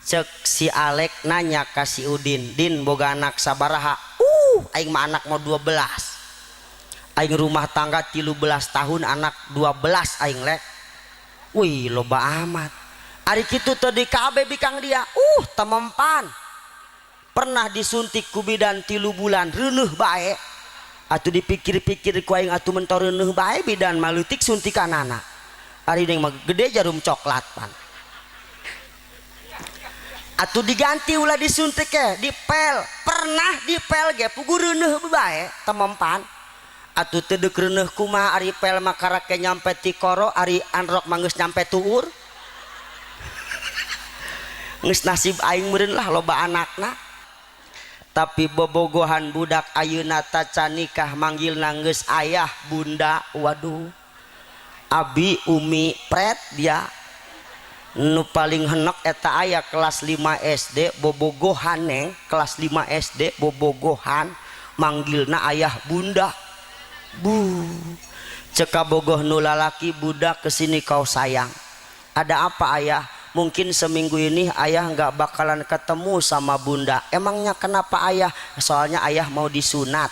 Cek si Alek nanya ka si Udin, "Din, boga anak sabaraha?" Aing mah anak mau 12. Aing rumah tangga 13 tahun, anak 12 aing lek. Wih, loba amat. Ari kitu teu di KB bikang dia. Temempan. Pernah disuntik ku bidan 3 bulan, reuneuh bae. Atuh dipikir-pikir ku aing atuh mentor reuneuh bae bidan malutik suntikanana. Ari deung mah gede jarum coklat pan. Atuh diganti ulah disuntik ke, dipel. Pernah dipel ge pugu reuneuh bae temempan. Atuh teu deuk reuneuh kumaha ari pel mah karake nyampe tikoro, ari anrok mah geus nyampe tuur. Geus nasib aing meureun lah loba anakna. Tapi bobogohan budak ayeuna taca nikah manggilna geus ayah bunda. Waduh, abi umi pret dia. Nu paling henok eta aya kelas 5 SD bobogohan neng, kelas 5 SD bobogohan manggilna ayah bunda. Bu, cek kabogoh nu lalaki, budak kesini kau sayang. Ada apa ayah? Mungkin seminggu ini ayah nggak bakalan ketemu sama bunda. Emangnya kenapa ayah? Soalnya ayah mau disunat.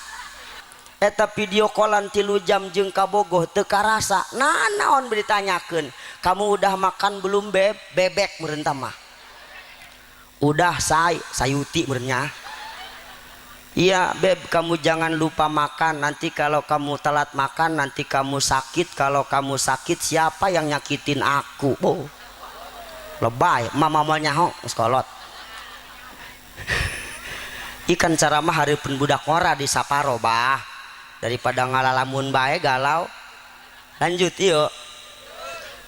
Eta video callan 3 jam jeung kabogoh teu karasa. Nah, naon ditanyakeun? Kamu udah makan belum beb? Bebek meureun tah mah. Udah say, sayuti meureunnya. Iya beb, kamu jangan lupa makan. Nanti kalau kamu telat makan, nanti kamu sakit. Kalau kamu sakit, siapa yang nyakitin aku? Oh. Lebay, mama mau nyaho, sekolot. Ikan ceramah hari pun budak ngora di saparo bah. Daripada ngalalamun bae galau. Lanjut yuk.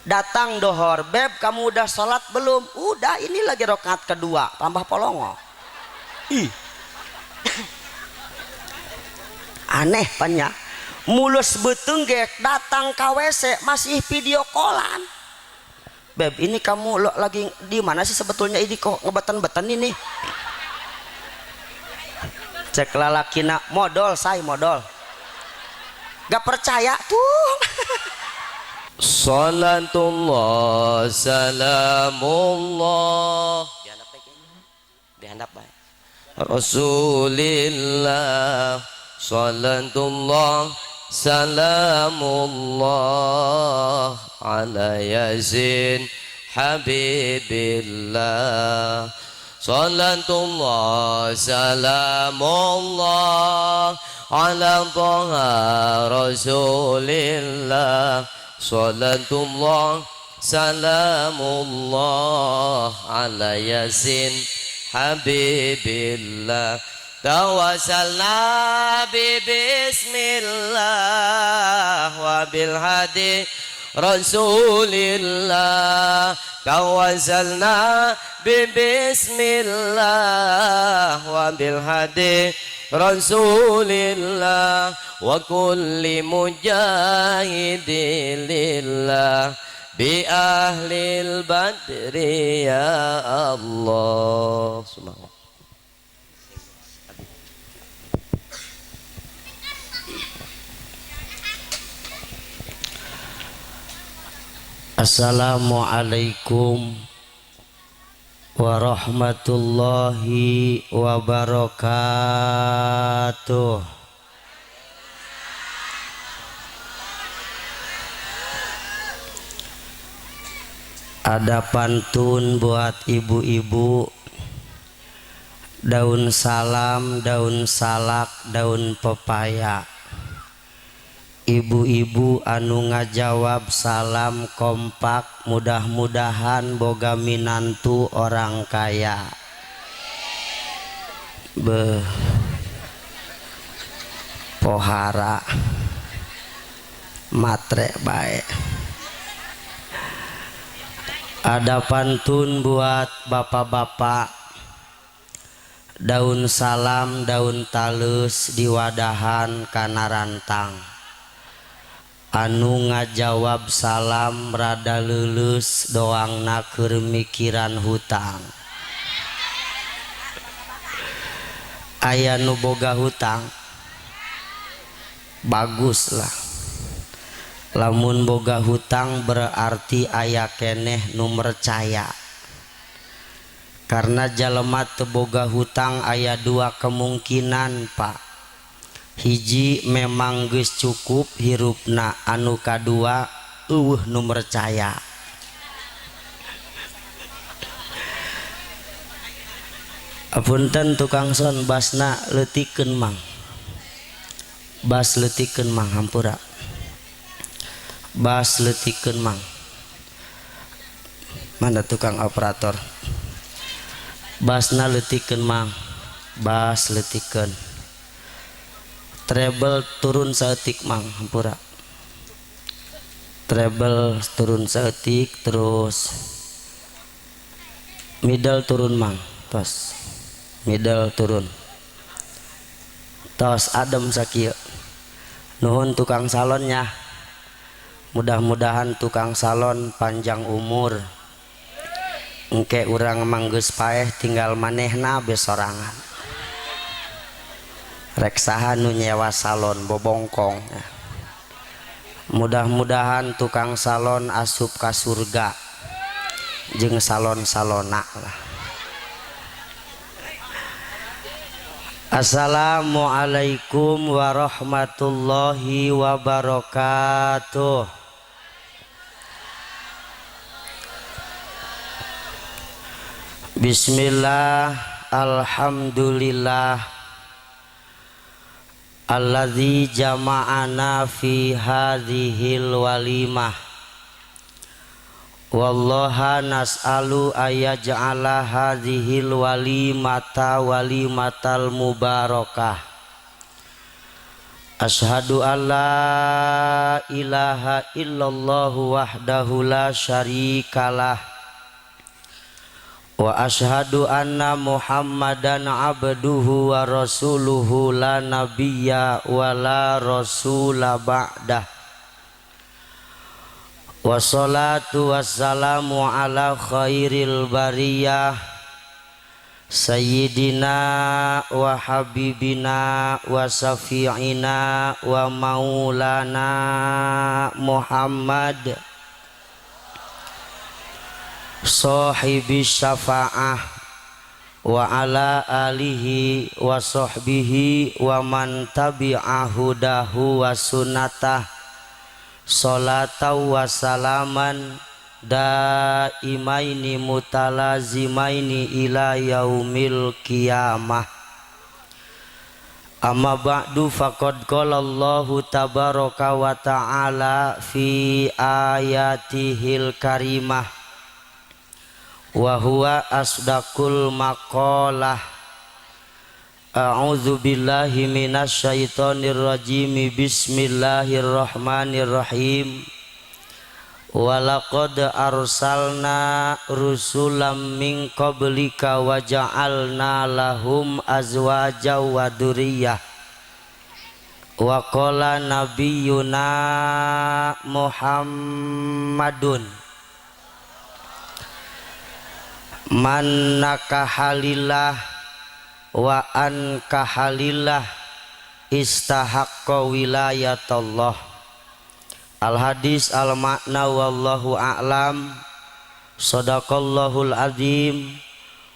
Datang dohor, beb kamu udah sholat belum? Udah, ini lagi rokaat kedua, tambah polongo. Ih. Aneh banyak. Mulus betenggek datang ke WC masih video callan. Beb, ini kamu lo lagi di mana sih sebetulnya, ini kok ngebeten-beten ini? Cek lalakina modal say modal. Gak percaya tuh. Salatullah salamullah dihandap bae. Rasulillah salatullah salamullah ala Yasin Habibillah. Salatullah salamullah ala Taha Rasulillah. Salatullah salamullah ala Yasin Habibillah. Tawassalna bi bismillah wa bil hadi Rasulillah. Tawassalna bi bismillah wa bil hadi Rasulillah wa kulli mujahidin lillah bi ahlil badri ya Allah. Semangat. Assalamualaikum warahmatullahi wabarakatuh. Ada pantun buat ibu-ibu. Daun salam, daun salak, daun pepaya. Ibu-ibu anu ngajawab salam kompak, mudah-mudahan boga minantu orang kaya. Beuh, pohara matre bae. Ada pantun buat bapak-bapak. Daun salam, daun talus diwadahan kana rantang. Anu ngajawab salam rada leuleus doangna keur mikiran hutang. Aya nu boga hutang bagus lah. Lamun boga hutang berarti aya keneh nu mercaya. Karena jalema teu boga hutang aya dua kemungkinan, Pak. Hiji memang geus cukup hirupna, anu kadua eueuh nu mercaya. Apunten tukang son basna leutikeun mang. Bas leutikeun mang hampura. Bas leutikeun mang. Mana tukang operator? Basna leutikeun mang. Bas leutikeun. Treble turun saeutik mang hampura. Treble turun saeutik terus middle turun mang. Tos. Middle turun. Tos adem sakieu. Nuhun tukang salonnya. Mudah-mudahan tukang salon panjang umur. Engke urang manggeus paeh tinggal manehna be sorangan. Rek saha nu nyewa salon bobongkong. Mudah-mudahan tukang salon asup ka surga jeung salon-salona lah. Assalamualaikum warahmatullahi wabarakatuh. Bismillah, alhamdulillah, alladzi jama'ana fi hadhil walimah. Wallaha nas'alu ayaj'ala hadhil walimata walimatal mubarakah. Asyhadu alla ilaha illallah wahdahu la syarikalah. Wa asyhadu anna Muhammadan abduhu wa rasuluhu la nabiyya wa la rasula ba'dah. Wassalatu wassalamu ala khairil bariyah sayyidina wa habibina wa syafi'ina wa maulana Muhammad sahibi syafa'ah wa ala alihi wa sahbihi wa man tabi'a hudahu wa sunnatah salatan wa salaman daimaini mutalazimaini ila yaumil qiyamah. Amma ba'du, faqad qala Allahu tabaraka wa ta'ala fi ayatihil karimah wa huwa asdaqul maqalah. A'udzu billahi minasyaitonir rajim. Bismillahirrahmanirrahim. Walaqad arsalna rusulam min qablika wa ja'alna lahum azwaja wa dzurriyyah. Wa qala nabiyyuna Muhammadun man nakahalillah wa ankahalillah istahaqqa wilayatallah. Al hadis al makna wallahu a'lam. Sadaqallahul azim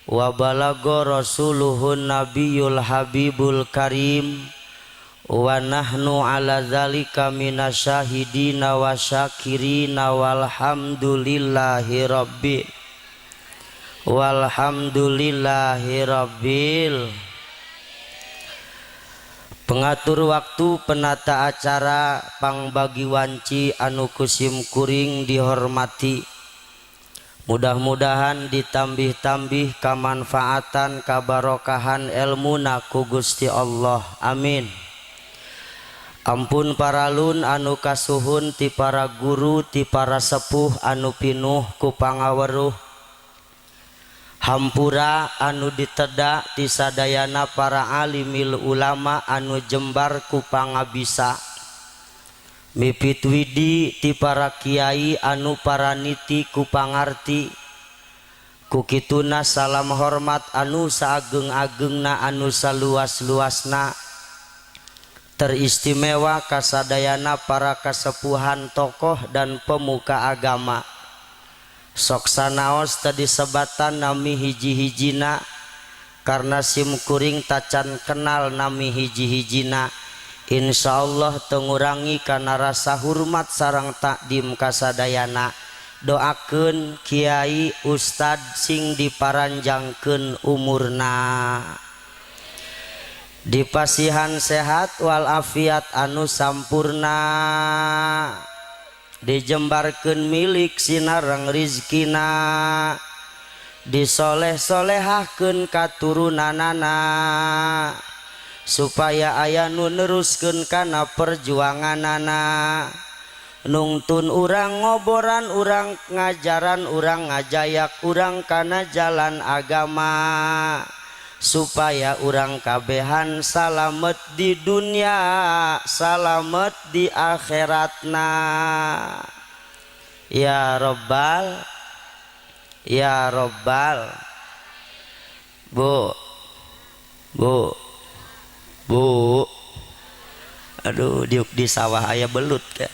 wa balagha rasuluhun nabiyul habibul karim wa nahnu ala zalika minasyahidina wa syakirina walhamdulillahi rabbil walhamdulillahi rabbil. Pengatur waktu, penata acara, pangbagi wanci anu kusim kuring dihormati. Mudah-mudahan ditambih-tambih kamanfaatan kabarokahan elmuna ku Gusti Allah. Amin. Ampun paralun anu kasuhun ti para guru ti para sepuh anu pinuh ku pangaweruh. Hampura anu ditedak ti sadayana para alimil ulama anu jembar ku pangabisa. Mipitwidi ti para kiai anu paraniti ku pangarti. Ku kituna salam hormat anu saageng-agengna anu saluas-luasna. Teristimewa kasadayana para kasepuhan tokoh dan pemuka agama. Sok sanaos tadi sebatan nami hiji-hijina karena sim kuring tacan kenal nami hiji-hijina. Insyaallah teu ngurangi kana rasa hormat sareng takdim kasadayana. Doakeun kiai ustad sing diparanjangkeun umurna, dipasihan sehat walafiat anu sampurna, dijembarkeun milik sinareng rizkina, disoleh-solehahkeun katurunanana supaya aya nu neruskeun kana perjuanganana, nungtun urang ngoboran, urang ngajaran, urang ngajayak urang kana jalan agama supaya urang kabehan salamet di dunia, salamet di akhiratna. Ya robbal, ya robbal. Bu, bu, bu, aduh diuk di sawah aya belut ya.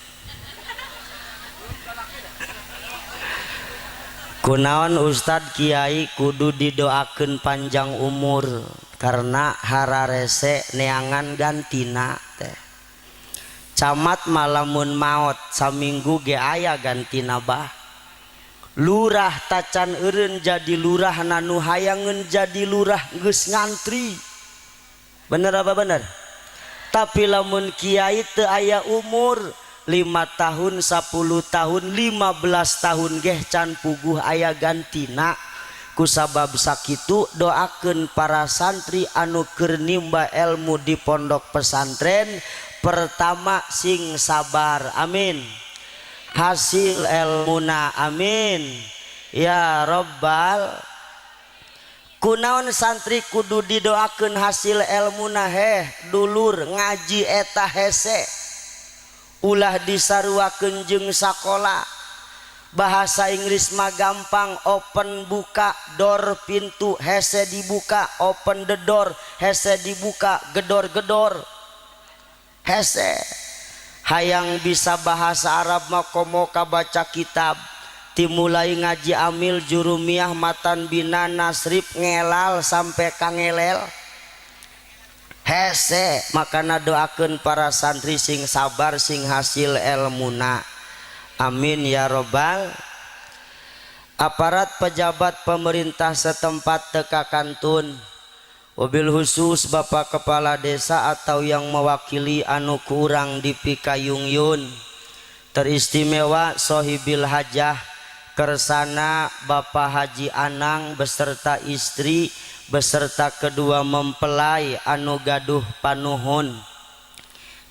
Kunaon ustad kiai kudu didoakeun panjang umur karena hararese neangan gantina teh. Camat malamun maot saminggu ge aya gantina bah. Lurah tacan eureun jadi lurah nanu hayangeun jadi lurah geus ngantri. Bener apa bener? Tapi lamun kiai teu aya umur 5 tahun, 10 tahun, 15 tahun geh can puguh aya gantina. Kusabab sakitu doakeun para santri anu keur nimba ilmu di pondok pesantren, pertama sing sabar, amin. Hasil ilmuna, amin. Ya robbal. Kunaon santri kudu didoakeun hasil ilmuna heh dulur ngaji eta hese. Ulah disaruakeun jeung sakola. Bahasa Inggris mah gampang, open buka, door pintu, hese dibuka, open the door, hese dibuka, gedor-gedor. Hese. Hayang bisa bahasa Arab mah komo kabaca kitab. Timulai ngaji amil jurumiyah matan bina nasrib ngelal sampai kangelel. Hese, makana doakeun para santri sing sabar sing hasil elmuna. Amin ya robbal. Aparat pejabat pemerintah setempat teka kantun, wabil khusus bapak kepala desa atau yang mewakili anu kurang di Pikayungyun, teristimewa sohibil hajah kersana Bapak Haji Anang beserta istri beserta kedua mempelai anu gaduh panuhun,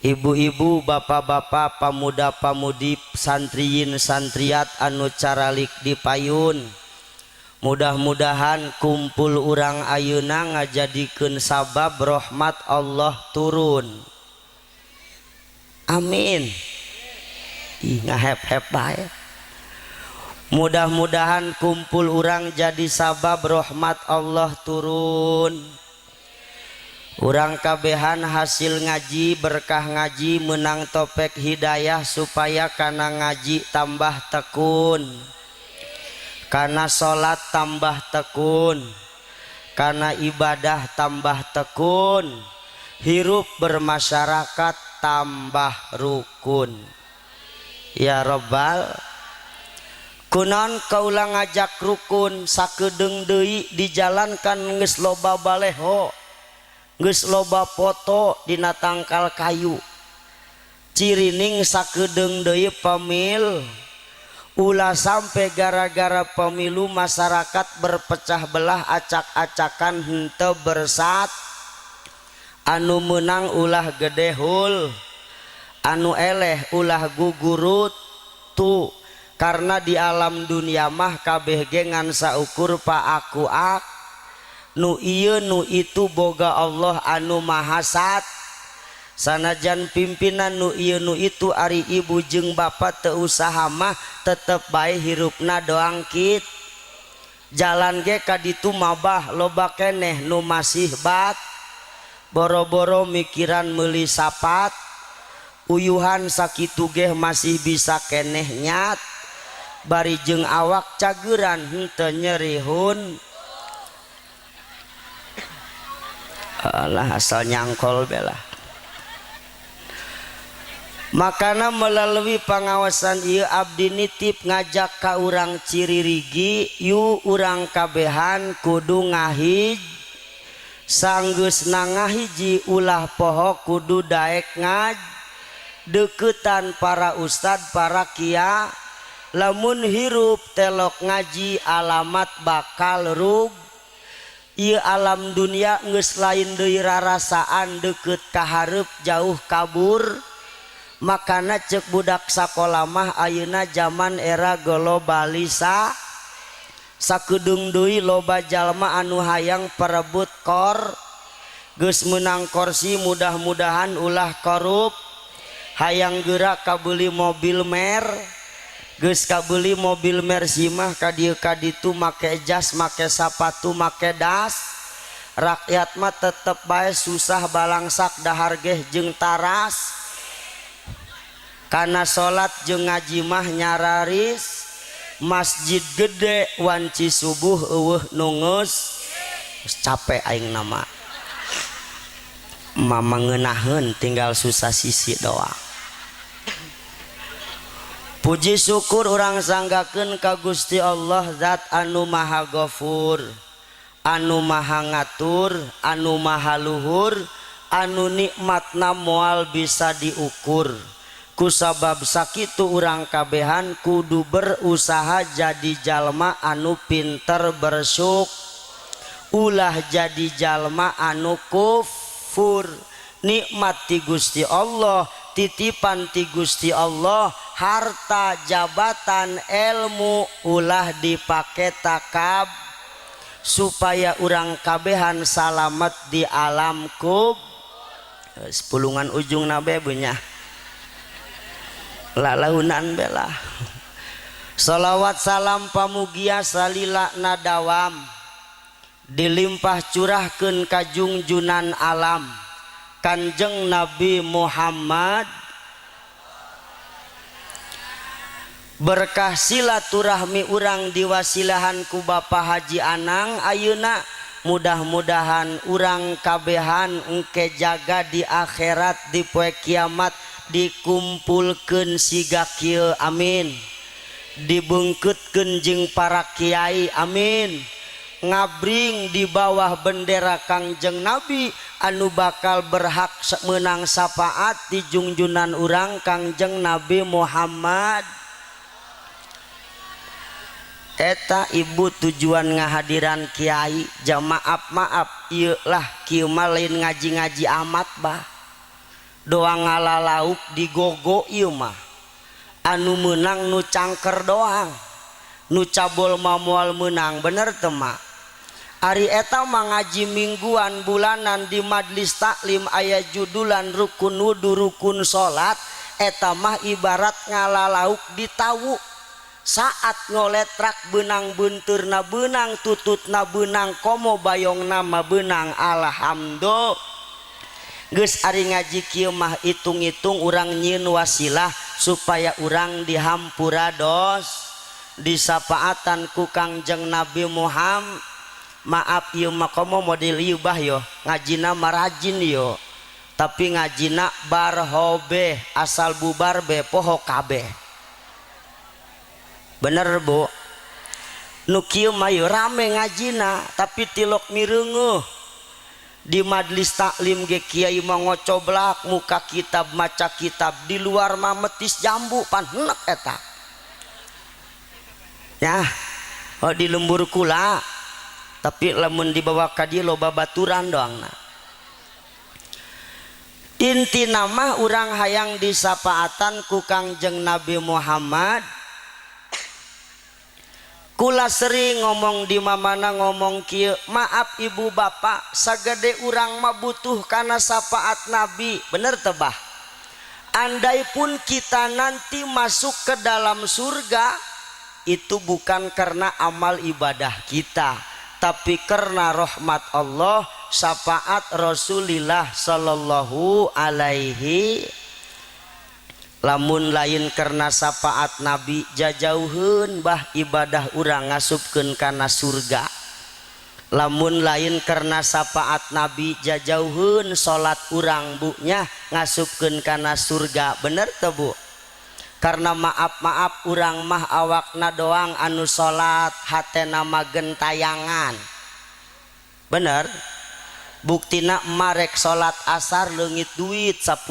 ibu-ibu, bapak-bapak, pemuda-pemudi, santriyin santriat anu caralik di payun. Mudah-mudahan kumpul urang ayeuna ngajadikeun sabab rahmat Allah turun. Amin. Ih ngahep-hep bae. Mudah-mudahan kumpul urang jadi sabab rahmat Allah turun. Urang kabehan hasil ngaji, berkah ngaji, menang topek hidayah supaya kana ngaji tambah tekun, kana salat tambah tekun, kana ibadah tambah tekun, hirup bermasyarakat tambah rukun. Ya robbal. Kunaon kaula ngajak rukun sakedeung deui dijalankan geus loba baleho, geus loba foto dina tangkal kayu. Cirining sakedeung deui pemil, ulah sampai gara-gara pemilu masyarakat berpecah belah acak-acakan henteu bersat. Anu menang ulah gedehul, anu eleh ulah gugurut tu. Karena di alam dunia mah kabeh ge ngan saukur pa aku ak nu ieu nu itu boga Allah anu mahasat. Sanajan pimpinan nu ieu nu itu ari ibu jeung bapa teu usaha mah tetep bae hirupna doangkit. Jalan ge ka ditu mabah loba keneh nu masih bat, boro-boro mikiran meuli sapat, uyuhan sakitu ge masih bisa keneh nyat. Bari jeung awak cageran henteu nyeri hun. Alah asal nyangkol bela. Makana melalui pangawasan ieu abdi nitip ngajak ka urang Ciririgi, yu urang kabehan kudu ngahij. Sanggeusna ngahiji ulah poho kudu daek ngaj. Deketan para ustad, para kia, lamun hirup telok ngaji alamat bakal rug. Ieu alam dunia geus lain deui rarasaan deukeut ka hareup jauh kabur. Makana ceuk budak sakola mah ayeuna zaman era globalisa. Sakedeung deui loba jalma anu hayang perebut kor. Geus meunang korsi mudah-mudahan ulah korup. Hayang geura kabeuli mobil mer. Geus kabeuli mobil Mercy mah ka dieu ka ditu make jas, make sapatu, make das. Rakyat mah tetep bae susah balangsak dahar geh jeung taras. Kana salat jeung ngaji mah nyararis. Masjid gede wanci subuh eueuh nu geus. Geus capek aing nama. Mama ngeunaheun tinggal susah sisi doang. Puji syukur urang sanggakeun ka Gusti Allah zat anu maha gafur, anu maha ngatur, anu maha luhur, anu nikmatna moal bisa diukur. Kusabab sakitu urang kabehan kudu berusaha jadi jalma anu pinter bersyukur, ulah jadi jalma anu kufur. Nikmat ti Gusti Allah, titipan ti Gusti Allah, harta, jabatan, ilmu ulah dipake takab supaya urang kabehan salamet di alam kub. Sepulungan ujung nabe bunya lalaunan bela. Salawat salam pamugia salila nadawam dilimpah curahkeun ka jungjunan alam Kanjeng Nabi Muhammad. Berkah silaturahmi urang diwasilahan ku Bapak Haji Anang ayeuna, mudah-mudahan urang kabehan engke jaga di akhirat di poe kiamat dikumpulkeun siga kieu, amin. Dibengkeutkeun jeung para kiai, amin. Ngabring di bawah bendera Kangjeng Nabi anu bakal berhak menang syafaat di jungjunan urang Kangjeng Nabi Muhammad. Eta ibu tujuan ngahadiran kiai jamaah maaf ieu lah kieu mah lain ngaji-ngaji amat bah. Doa ngalalauk digogo ieu mah. Anu meunang nu cangker doang. Nu cabol mah moal meunang, bener teu mah? Ari eta mah ngaji mingguan bulanan di majlis taklim aya judulan rukun wudu rukun salat, eta mah ibarat ngalalauk di tawu. Saat ngoletrak benang benturna benang tututna benang komo bayongna mah benang, alhamdulillah. Geus ari ngaji kieu mah hitung-hitung urang nyieun wasilah supaya urang dihampura dos disapaatan ku Kangjeng Nabi Muhammad. Maaf ieu mah komo model ieu bah yo ngajina mah rajin yo, tapi ngajina barhobe asal bubar be poho kabeh. Bener bu, nu kieu mah yo rame ngajina tapi tilok mireungeuh. Di majlis taklim ge kiai mah ngocoblak muka kitab maca kitab, di luar mah metis jambu pan henek eta. Ya, oh di lembur kula, tapi lamun dibawa ka dieu loba baturan doang na. Inti nama urang hayang disapaatan ku Kangjeng Nabi Muhammad. Kula sering ngomong di mamana ngomong kieu, maaf ibu bapak, sagede urang mah butuh kana syafaat Nabi, bener teu bah? Andai pun kita nanti masuk ke dalam surga, itu bukan karena amal ibadah kita, tapi karena rahmat Allah, syafaat Rasulillah sallallahu alaihi. Lamun lain karena syafaat Nabi jajauheun bah ibadah urang ngasupkeun kana surga. Lamun lain karena syafaat Nabi jajauheun salat urang bu nya ngasupkeun kana surga. Bener teu bu? Karena maaf-maaf urang mah awakna doang anu salat, hatena mah gentayangan. Bener? Buktina marek salat asar leungit duit 10.000.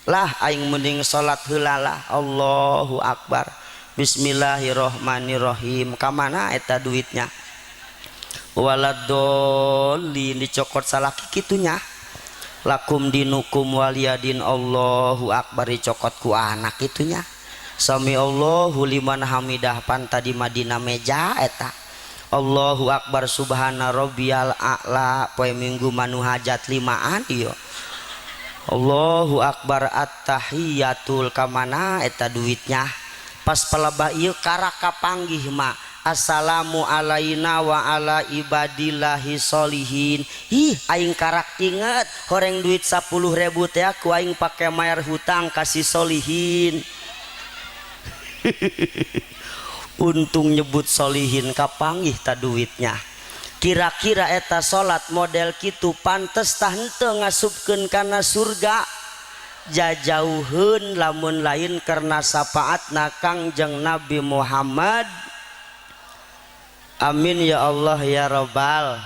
Lah aing mending salat heula lah. Allahu akbar. Bismillahirrahmanirrahim. Ka mana eta duitnya? Waladolin dicokot salaki kitunya. Lakum dinukum waliyadin. Allahu akbar dicokot ku anak itunya. Sami Allahu liman hamidah pan tadi Madinah meja eta. Allahu akbar subhana rabbiyal a'la poe Minggu manu hajat limaan ieu. Allahu akbar at-tahiyatul kamana eta duitnya. Pas palebah ieu karak kapanggih ma. Assalamu alaina wa ala ibadillahi sholihin. Ih aing karak inget horeng duit 10.000 teh ku aing pake mayar hutang kasih solihin. Untung nyebut solihin kapanggih ta duitnya. Kira-kira eta salat model kitu pantes tah henteu ngasupkeun kana surga. Jajauheun lamun lain karena syafaatna Kangjeng Nabi Muhammad. Amin ya Allah ya Robbal.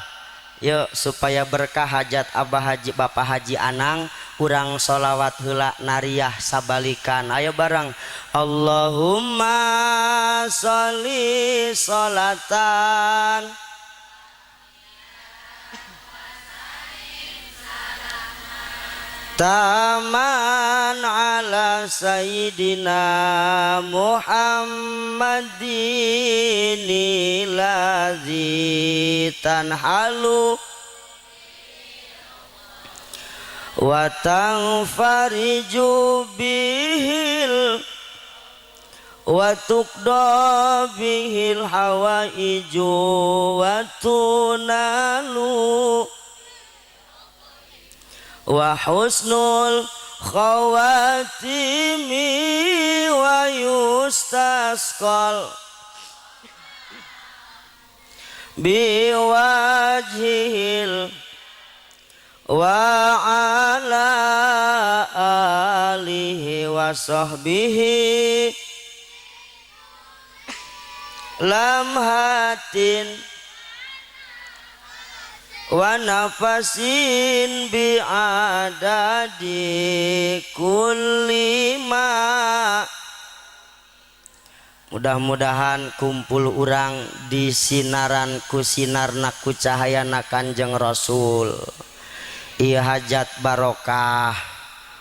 Yuk supaya berkah hajat Abah Haji Bapak Haji Anang urang sholawat heula nariah sabalikan. Ayo bareng. Allahumma sholli sholatan taman ala sayyidina Muhammadin lazi tanhalu wa tanfariju bihil wa tuqda bihil hawaiju wa tunalu wa husnul khawatimi wa yustasqal biwajhil wa ala alihi wa sahbihi lamhatin wa nafasin bi'adadi kulli ma. Mudah-mudahan kumpul urang di sinaran ku sinarna ku cahayana Kanjeng Rasul. Ieu hajat barokah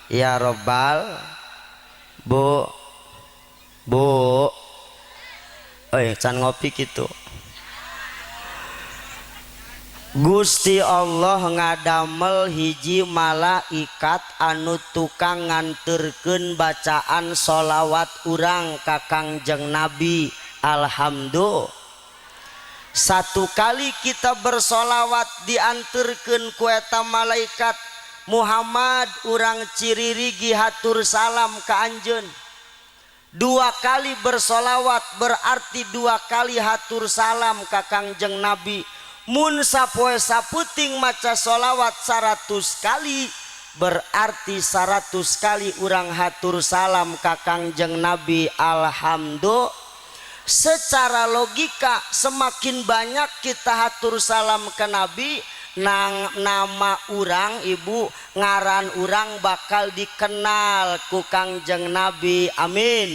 ya Robbal. Bu, bu, euy can ngopi kitu. Gusti Allah ngadamel hiji malaikat anu tukang nganterkeun bacaan sholawat urang ka Kangjeng Nabi. Alhamdulillah. Satu kali kita bersolawat dianterkeun ku eta malaikat Muhammad urang ciririgi hatur salam ka anjeun. Dua kali bersolawat berarti dua kali hatur salam ka Kangjeng Nabi. Mun sapoe saputing maca sholawat 100 kali berarti 100 kali urang hatur salam ka Kangjeng Nabi. Alhamdulillah. Secara logika semakin banyak kita hatur salam ke Nabi, nang nama urang ibu ngaran urang bakal dikenal ku Kangjeng Nabi. Amin.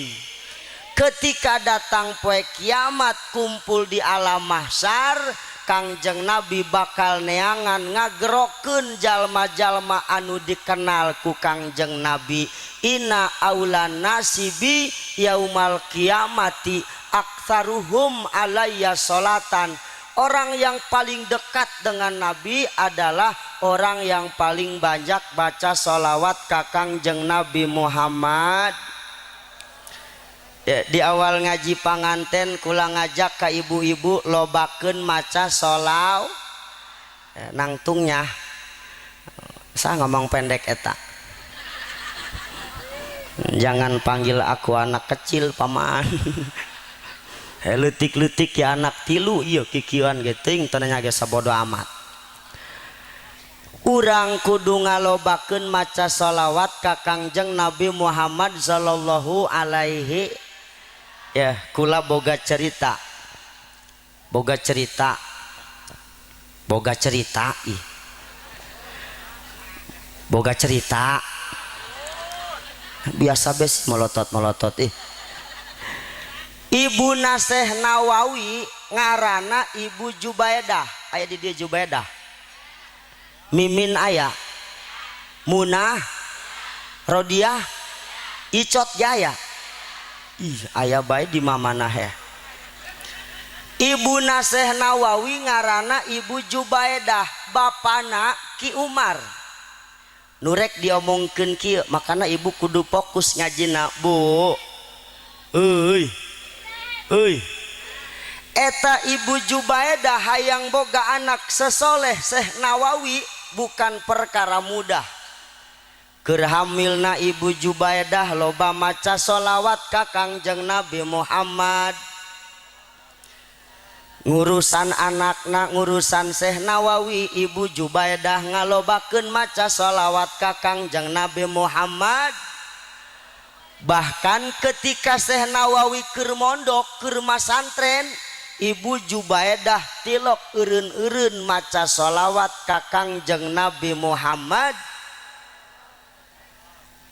Ketika datang poe kiamat kumpul di alam mahsyar, Kangjeng Nabi bakal neangan ngagerokeun jalma-jalma anu dikenal ku Kangjeng Nabi. Inna aulan nasibi yaumal kiamati aktsaruhum alayya sholatan. Orang yang paling dekat dengan Nabi adalah orang yang paling banyak baca sholawat ka Kangjeng Nabi Muhammad. Ya, di awal ngaji panganten kula ngajak ka ibu-ibu lobakeun maca sholawat ya, nangtungnya saya ngomong pendek eta. Jangan panggil aku anak kecil paman. Leutik-leutik ya anak tilu ieu kikieuan ge teuing teu nanya ge sabodo amat. Urang kudu ngalobakeun maca sholawat ka Kangjeng Nabi Muhammad sallallahu alaihi. Ya, kula boga cerita. Boga cerita. Boga cerita ih. Boga cerita. Biasa bes melotot-melotot ih. Ibu Syekh Nawawi ngarana Ibu Jubaedah. Aya di dieu Jubaedah. Mimin aya. Munah, Rodiah, Icot Jaya. Ih, aya bae di mamana heh. Ibu Syekh Nawawi ngarana Ibu Jubaedah, bapana Ki Umar. Nurek diomongkeun kieu, makana ibu kudu fokus ngajina, Bu. Euy. Euy. Eta Ibu Jubaedah hayang boga anak sesoleh Syekh Nawawi bukan perkara mudah. Keur hamilna Ibu Jubaedah loba maca sholawat ka Kangjeng Nabi Muhammad. Ngurusan anakna, ngurusan Syekh Nawawi, Ibu Jubaedah ngalobakeun maca sholawat ka Kangjeng Nabi Muhammad. Bahkan ketika Syekh Nawawi keur mondok, keur masantren, Ibu Jubaedah tilok eureun-eureun maca sholawat ka Kangjeng Nabi Muhammad.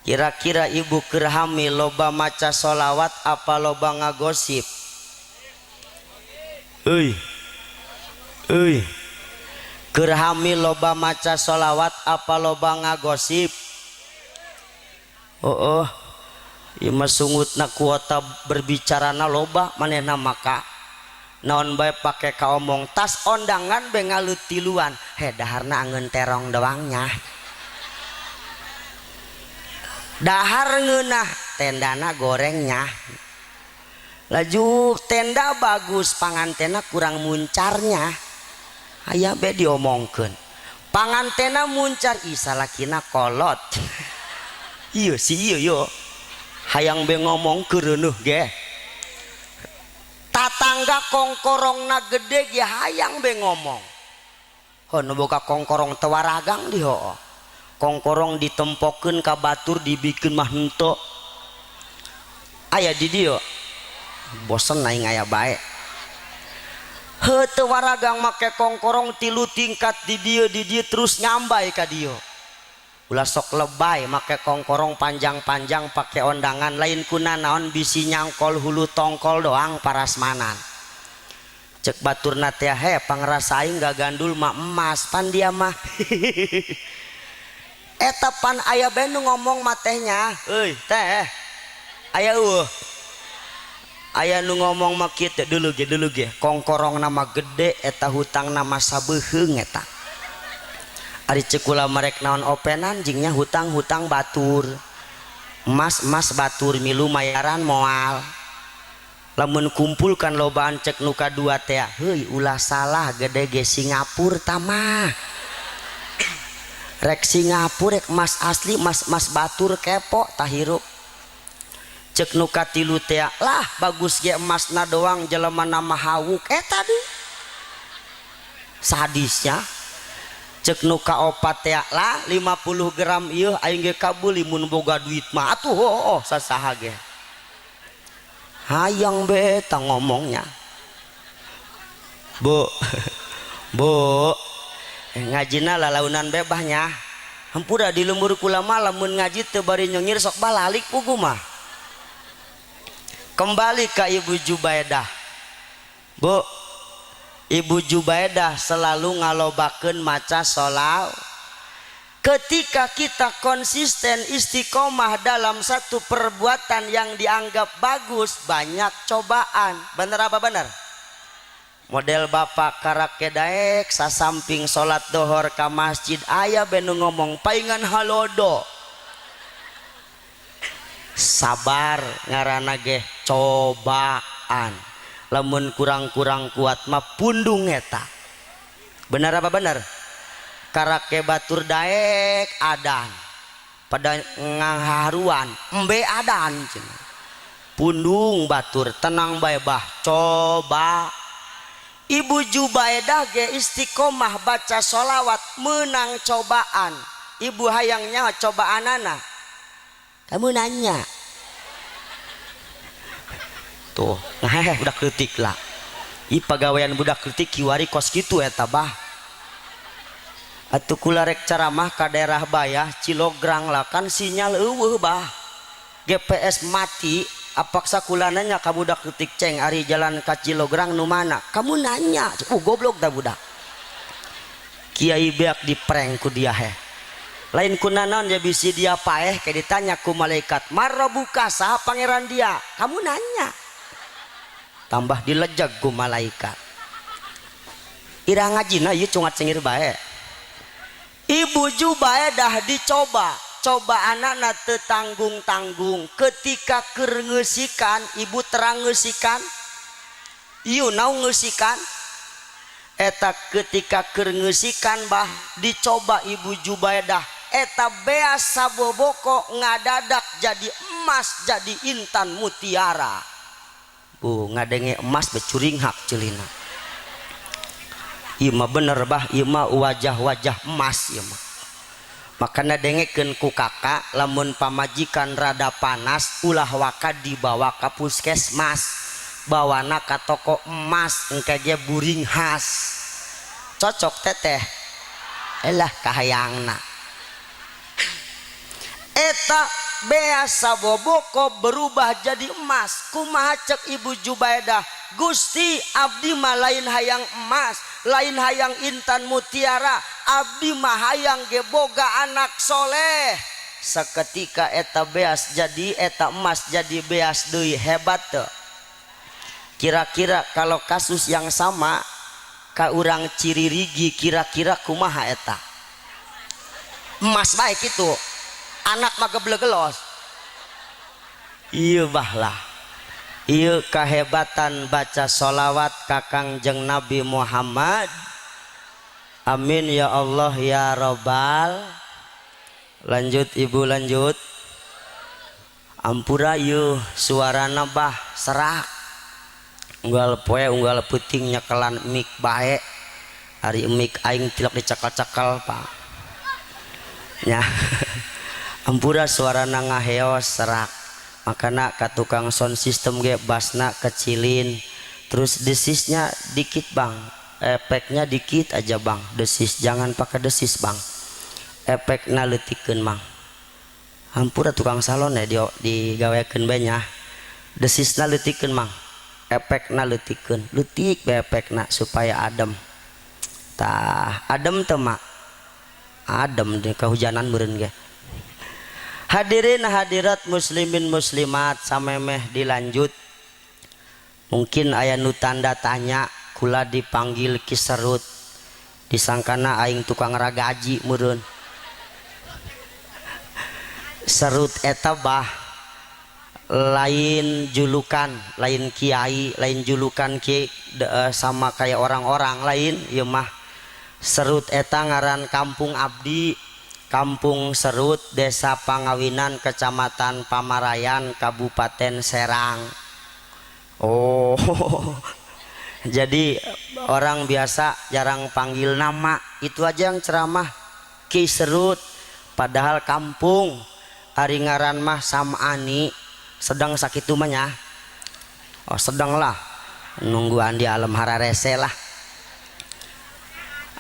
Kira-kira ibu keur hamil loba maca sholawat apa loba ngagosip? Euy. Euy. Keur hamil loba maca sholawat apa loba ngagosip? Oh, oh. Ieu mah sungutna kuota berbicarana loba manehna maka naon bae pake kaomong tas ondangan be ngalut tiluan. He daharna angeun terong doangnya. Dahar ngeunah tendana gorengnya. Laju tenda bagus pangantena kurang muncarnya. Aya be diomongkeun. Pangantena muncar ih salakina kolot. Ieu si ieu yo. Hayang be ngomong keureunuh ge. Tatangga kongkorongna gede ge hayang be ngomong. Heuh nu boga kongkorong teu waragang di hooh. Kongkorong ditempokeun ka batur dibikeun mah henteu. Aya di dieu. Bosen aing aya bae. Heuh teu waragang make kongkorong tilu tingkat di dieu terus nyambai ka dieu. Ulah sok lebay make kongkorong panjang-panjang pake ondangan lain kuna naon bisi nyangkol hulu tongkol doang parasmanan. Cek baturna teh he pangrasa aing gagandul mah emas pan dia mah. Eta pan aya bae nu ngomong mah tehnya. Euy teh. Aya eueuh. Aya nu ngomong mah kieu teh dulu ge kongkorong nama gede eta hutang nama sabeuheung eta. Ari ceuk kula marek naon openan jingnya hutang-hutang batur. Emas-emas batur milu mayaran moal. Lamun kumpulkan lobaan cek nu kadua teh, heuy ulah salah gede ge Singapura tamah. Rek Singapura rek emas asli emas-emas batur kepo tahirup. Cek nu katilu teh lah bagus ge emasna doang jelema nama hawuk eta deui. Sadisnya. Cek nu kaopat teh lah 50 gram ieu aing ge kabeuli mun boga duit mah atuh hooh sasaha ge. Hayang be ta ngomongnya. Bu. Bu. Ngajina lalaunan bebahnya. Hampura di lembur kula mah lamun ngaji teu bari nyengir sok balalik pugu mah. Kembali ke Ibu Jubaedah. Bu, Ibu Jubaedah selalu ngalobakeun maca sholawat. Ketika kita konsisten istiqomah dalam satu perbuatan yang dianggap bagus, banyak cobaan. Bener apa bener? Model bapak karake daek sasamping salat dohor ka masjid aya benu ngomong paingan halodo. Sabar ngaranna ge cobaan. Lamun kurang-kurang kuat mah pundung eta. Bener apa bener? Karake batur daek adan. Pada ngaharuan embe adan cenah. Pundung batur tenang bae bah, coba. Ibu Jubaedah ge istiqomah baca sholawat menang cobaan. Ibu hayangnya cobaanana. Kamu nanya. Tuh, ngaheh budak leutik lah. Ih pagawean budak leutik kiwari kos kitu eta bah. Atuh kula rek ceramah ka daerah Bayah Cilograng lah kan sinyal eueuh bah. GPS mati, apaksa kula nanya ka budak leutik ceng ari jalan ka Cilograng nu mana? Kamu nanya. Goblok dah budak. Kiai beak diprank ku dia heh. Lain ku nanaon ya bisi dia paeh kayak ditanya ku malaikat, "Marrabuka saha pangeran dia?" Kamu nanya. Tambah dilejeg ku malaikat. Ira ngajina ieu cungat cengir bae. Ibu Jubaedah dicoba, coba anakna teu tanggung-tanggung. Ketika keur ngeusikan, ibu terang ngeusikan, ieu naung ngeusikan. Eta ketika keur ngeusikan bah dicoba Ibu Jubaedah, eta beas saboboko ngadadak jadi emas, jadi intan mutiara. Bu ngadenge emas becuringhak celina. Ieu mah bener bah, ieu mah wajah-wajah emas ieu mah. Makana dengekeun ku kakak lamun pamajikan rada panas ulah waka dibawa ka puskesmas, bawana ka toko emas engke ge buring khas. Cocok teteh. Elah kahayangna. Eta beas saboboko berubah jadi emas. Kumaha cek Ibu Jubaedah? Gusti abdi mah lain hayang emas, lain hayang intan mutiara, abdi mah hayang ge boga anak soleh. Seketika eta beas jadi eta emas jadi beas deui, hebat teu? Kira-kira kalau kasus yang sama ka urang Ciririgi kira-kira kumaha eta? Emas bae kitu. Anak mah geblegelos. Ieu bah lah. Ieu kahebatan baca sholawat ka Kangjeng Nabi Muhammad. Amin ya Allah ya Robbal. Lanjut ibu lanjut. Ampura ieu suarana bah serak. Unggal poe unggal peuting nyekelan mic bae. Ari mic aing tilok dicekal-cekal pak. Nya. Ampura suarana ngaheos serak. Makana ka tukang sound system ge basna kecilin. Terus desisnya dikit bang, efeknya dikit aja bang, desis jangan pakai desis bang, efekna leutikeun mang. Hampura tukang salon ya digawekeun bae nya, desisna leutikeun mang, efekna leutikeun, leutik bae efekna supaya adem. Tah adem teu mak? Adem deh kehujanan meureun ge. Hadirin hadirat muslimin muslimat samemeh dilanjut. Mungkin aya nu tanda tanya kula dipanggil Ki Serut, disangkana aing tukang ragaji meureun. Serut eta bah lain julukan, lain kiai, lain julukan ki sama kayak orang-orang lain ieu mah. Serut eta ngaran kampung abdi, Kampung Serut, Desa Pangawinan, Kecamatan Pamarayan, Kabupaten Serang. Oh, jadi orang biasa jarang panggil nama, itu aja yang ceramah Ki Serut, padahal kampung. Ari ngaran mah Sam'ani, sedang sakitu mah nya. Oh sedang lah, nungguan di alam hararese lah.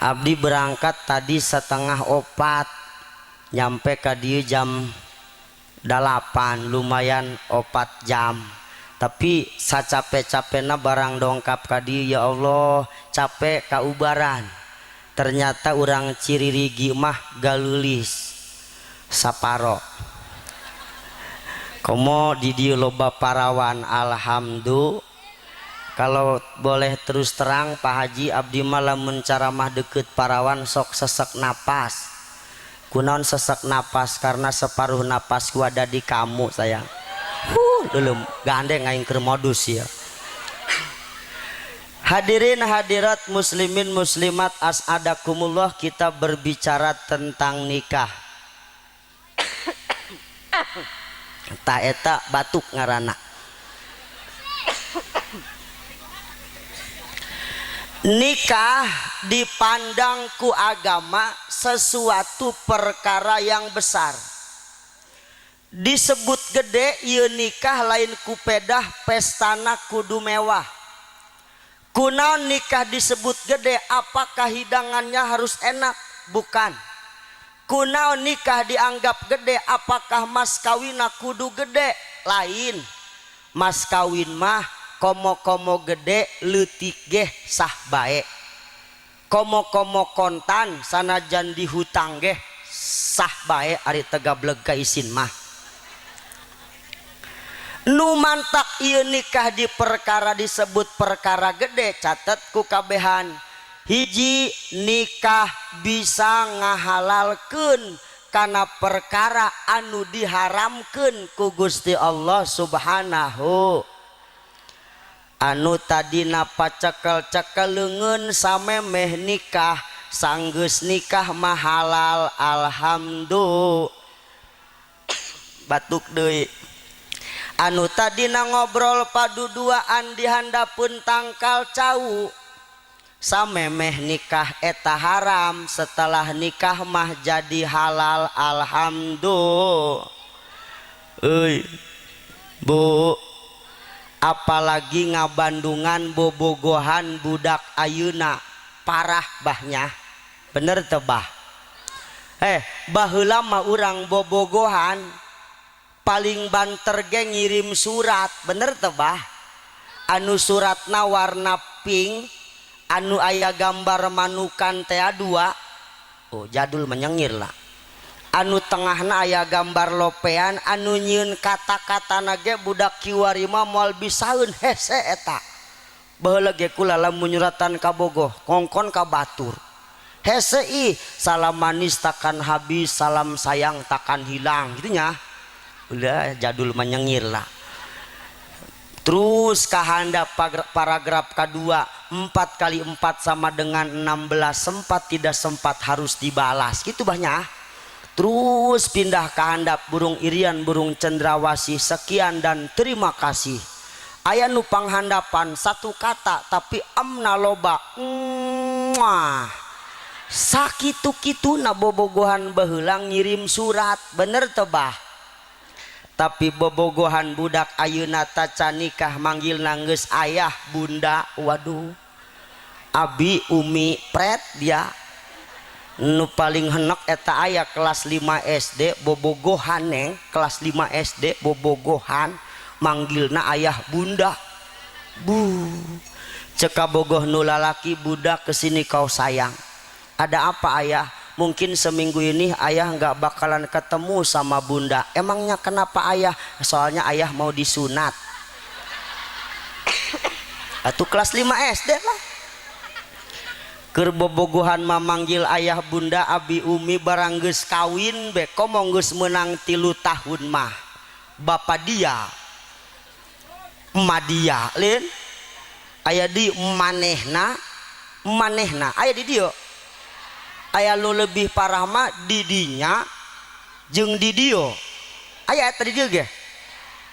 Abdi berangkat tadi 3:30, nyampe ka dieu jam 8, lumayan 4 jam. Tapi sacape-capena barang dongkap ka dieu, ya Allah, capek kaubaran. Ternyata urang Ciririgi mah galulis saparo. Komo di dieu loba parawan, alhamdulillah. Kalau boleh terus terang Pak Haji, abdi mah lamun ceramah deket parawan sok sesek napas. Kunaon sesek napas? Karena separuh napas gua ada di kamu sayang. Belum gandeng aing keur modus ya. Hadirin hadirat muslimin muslimat as'adakumullah, kita berbicara tentang nikah. Tah eta batuk ngaranna. Nikah dipandang ku agama sesuatu perkara yang besar. Disebut gede ieu nikah lain ku pedah pestana kudu mewah. Kunaon nikah disebut gede, apakah hidangannya harus enak? Bukan. Kunaon nikah dianggap gede, apakah mas kawinna kudu gede? Lain. Mas kawin mah komo-komo gede leutik geh sah bae. Komo-komo kontan sanajan dihutang geh sah bae ari tegableg ka isin mah. Nu mantak ieu nikah di perkara disebut perkara gede, catet ku kabehan. Hiji, nikah bisa ngahalalkeun kana perkara anu diharamkeun ku Gusti Allah Subhanahu. Anu tadina pacekel-cekel leungeun samemeh nikah, sanggeus nikah mah halal, alhamdulillah. Batuk deui. Anu tadina ngobrol paduduaan di handapeun tangkal cau, samemeh nikah eta haram, setelah nikah mah jadi halal, alhamdulillah. Euy Bu, apalagi ngabandungan bobogohan budak ayeuna parah bahnya, bener teu bah? Baheula mah urang bobogohan paling banter ge ngirim surat, bener teu bah? Anu suratna warna pink, anu aya gambar manukan tea dua, oh jadul menyengir lah. Anu tengahna aya gambar lopean, anu nyieun kata-katana ge budak kiwari mah moal bisaeun hese eta. Baheula ge kula lamun nyuratan ka bogoh, kongkon ka batur. Hese ih, salam manis takkan habis, salam sayang takkan hilang, gitu nya. Udah jadul menyengir lah. Terus kahandap paragraf kedua, 4 kali 4 sama dengan 16, sempat tidak sempat harus dibalas, gitu banyak. Terus pindah ke handap burung irian, burung cendrawasih, sekian dan terima kasih. Aya nu panghandapan satu kata tapi amna loba. Muah. Sakitu-kituna bobogohan baheula ngirim surat, bener teu bah? Tapi bobogohan budak ayeuna taca nikah manggilna geus ayah bunda, waduh. Abi umi pret dia. Nu paling henek eta aya kelas 5 SD bobogohan neng, kelas 5 SD bobogohan manggilna ayah bunda. Bu, cek kabogoh nu lalaki, budak kesini kau sayang. Ada apa ayah? Mungkin seminggu ini ayah nggak bakalan ketemu sama bunda. Emangnya kenapa ayah? Soalnya ayah mau disunat. Atuh kelas 5 SD lah. Keur bobogohan mah manggil ayah bunda abi umi barang geus kawin be komo geus meunang 3 tahun mah. Bapa dia, emak dia, lin. Aya di manehna, manehna aya di dieu. Aya lu lebih parah mah didinya jeung di dieu. Aya eta di dieu ge.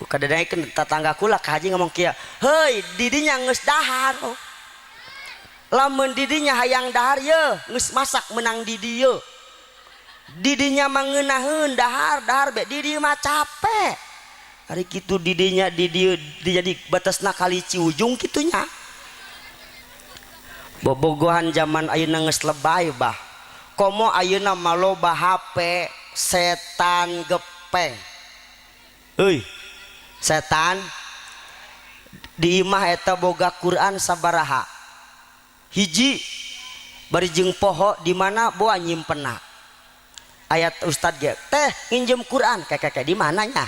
Kadadaekeun tetangga kula ka haji ngomong kieu, "Heuy, didinya geus dahar." Oh. Lamun didinya hayang dahar ye, geus masak menang di dieu. Didinya mah ngeunaheun dahar, dahar be di dieu mah capek. Ari kitu didinya di dieu jadi batasna kali Ciujung kitunya. Bobogohan zaman ayeuna geus lebay bah. Komo ayeuna mah loba HP, setan gepeng. Euy, setan di imah eta boga Quran sabaraha? Hiji bari jeung poho di mana boa nyimpenna. Ayat ustad ge teh nginjem Quran kek di mananya?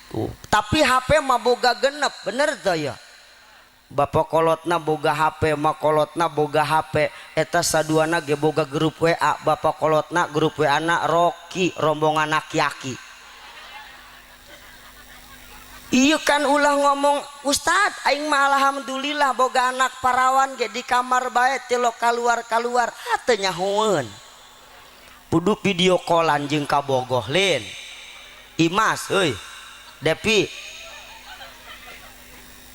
Tuh. Tapi HP mah boga genep, bener teu ya? Bapak kolotna boga HP, ma kolotna boga HP, eta saduana ge boga grup WA, bapak kolotna grup WA na Rocky, rombongan aki-aki. Iya kan ulah ngomong ustad aing mah alhamdulillah boga anak parawan ge di kamar bae teu kaluar-kaluar, ah teu nyahoeun. Kudu video callan jeung kabogoh lin. Imas euy, Depi,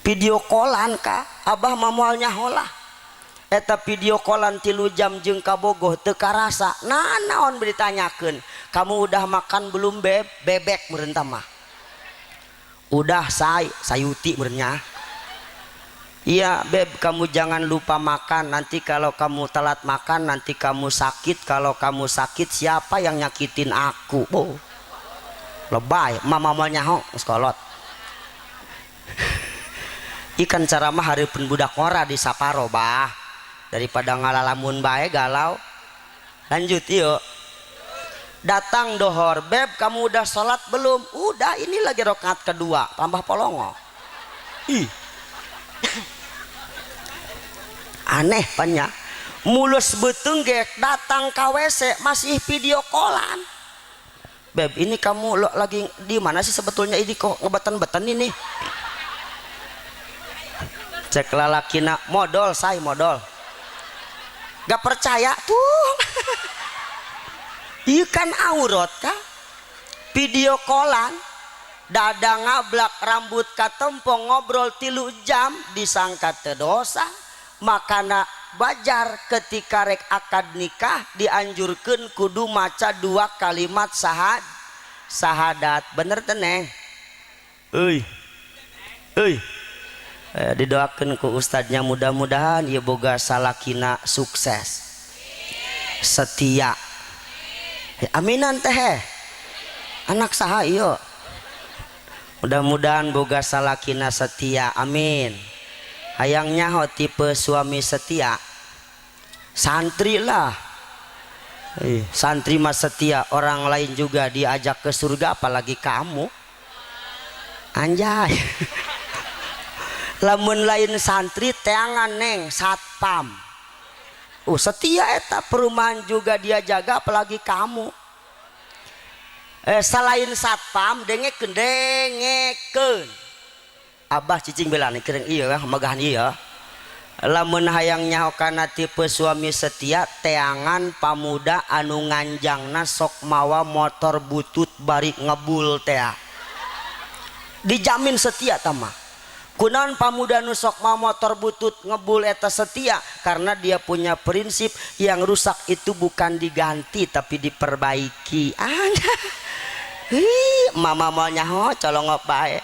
video callan ka abah mah moal nyaho lah. Eta video callan 3 jam jeung kabogoh teu karasa. Nah, naon ditanyakeun? "Kamu udah makan belum, beb?" Bebek meureun mah. "Udah, say." Sayuti meureun. "Iya, beb, kamu jangan lupa makan. Nanti kalau kamu telat makan, nanti kamu sakit. Kalau kamu sakit, siapa yang nyakitin aku?" Oh. Lebay, mama mau nyaho, sekolot. Ikan ceramah hari pun budak ngora di saparo, bah. Daripada ngalalamun bae galau. Lanjut yuk. Datang dohor, "Beb, kamu udah sholat belum?" "Udah, ini lagi rokaat kedua." Tambah polongo. Ih, aneh banyak. Mulus beuteung gek datang ke WC masih video callan. "Beb, ini kamu lo lagi di mana sih sebetulnya? Ini kok ngebeten-beten ini?" Cek lalakina, "Modol, say, modol." Gak percaya tuh. Iya kan aurat kah? Video callan, dada ngablak, rambut katempong, ngobrol 3 jam disangka teu dosa. Makana wajar ketika rek akad nikah dianjurkan kudu maca dua kalimat sahadat. Bener teneh euy euy. Didoakan ku ustadznya, mudah-mudahan ya boga salakina sukses, setia. Aminan teh anak saha iyo. Mudah-mudahan boga salakina setia, amin. Hayang nyaho tipe suami setia? Santri lah. Santri mah setia, orang lain juga diajak ke surga, apalagi kamu. Anjay. Lamun lain santri, teangan neng satpam. Setia eta, perumahan juga dia jaga, apalagi kamu. Selain satpam, dengekeun, dengekeun. Abah cicing bela nih kering, iya megahan iya. Lamun hayang nyaho kana tipe suami setia, teangan pamuda anu nganjangna sok mawa motor butut bari ngebul tea. Dijamin setia tama. Kunaon pamuda nu sok mawa motor butut ngebul eta setia? Karena dia punya prinsip, yang rusak itu bukan diganti tapi diperbaiki. Ah, mama mau nyaho colongop bae,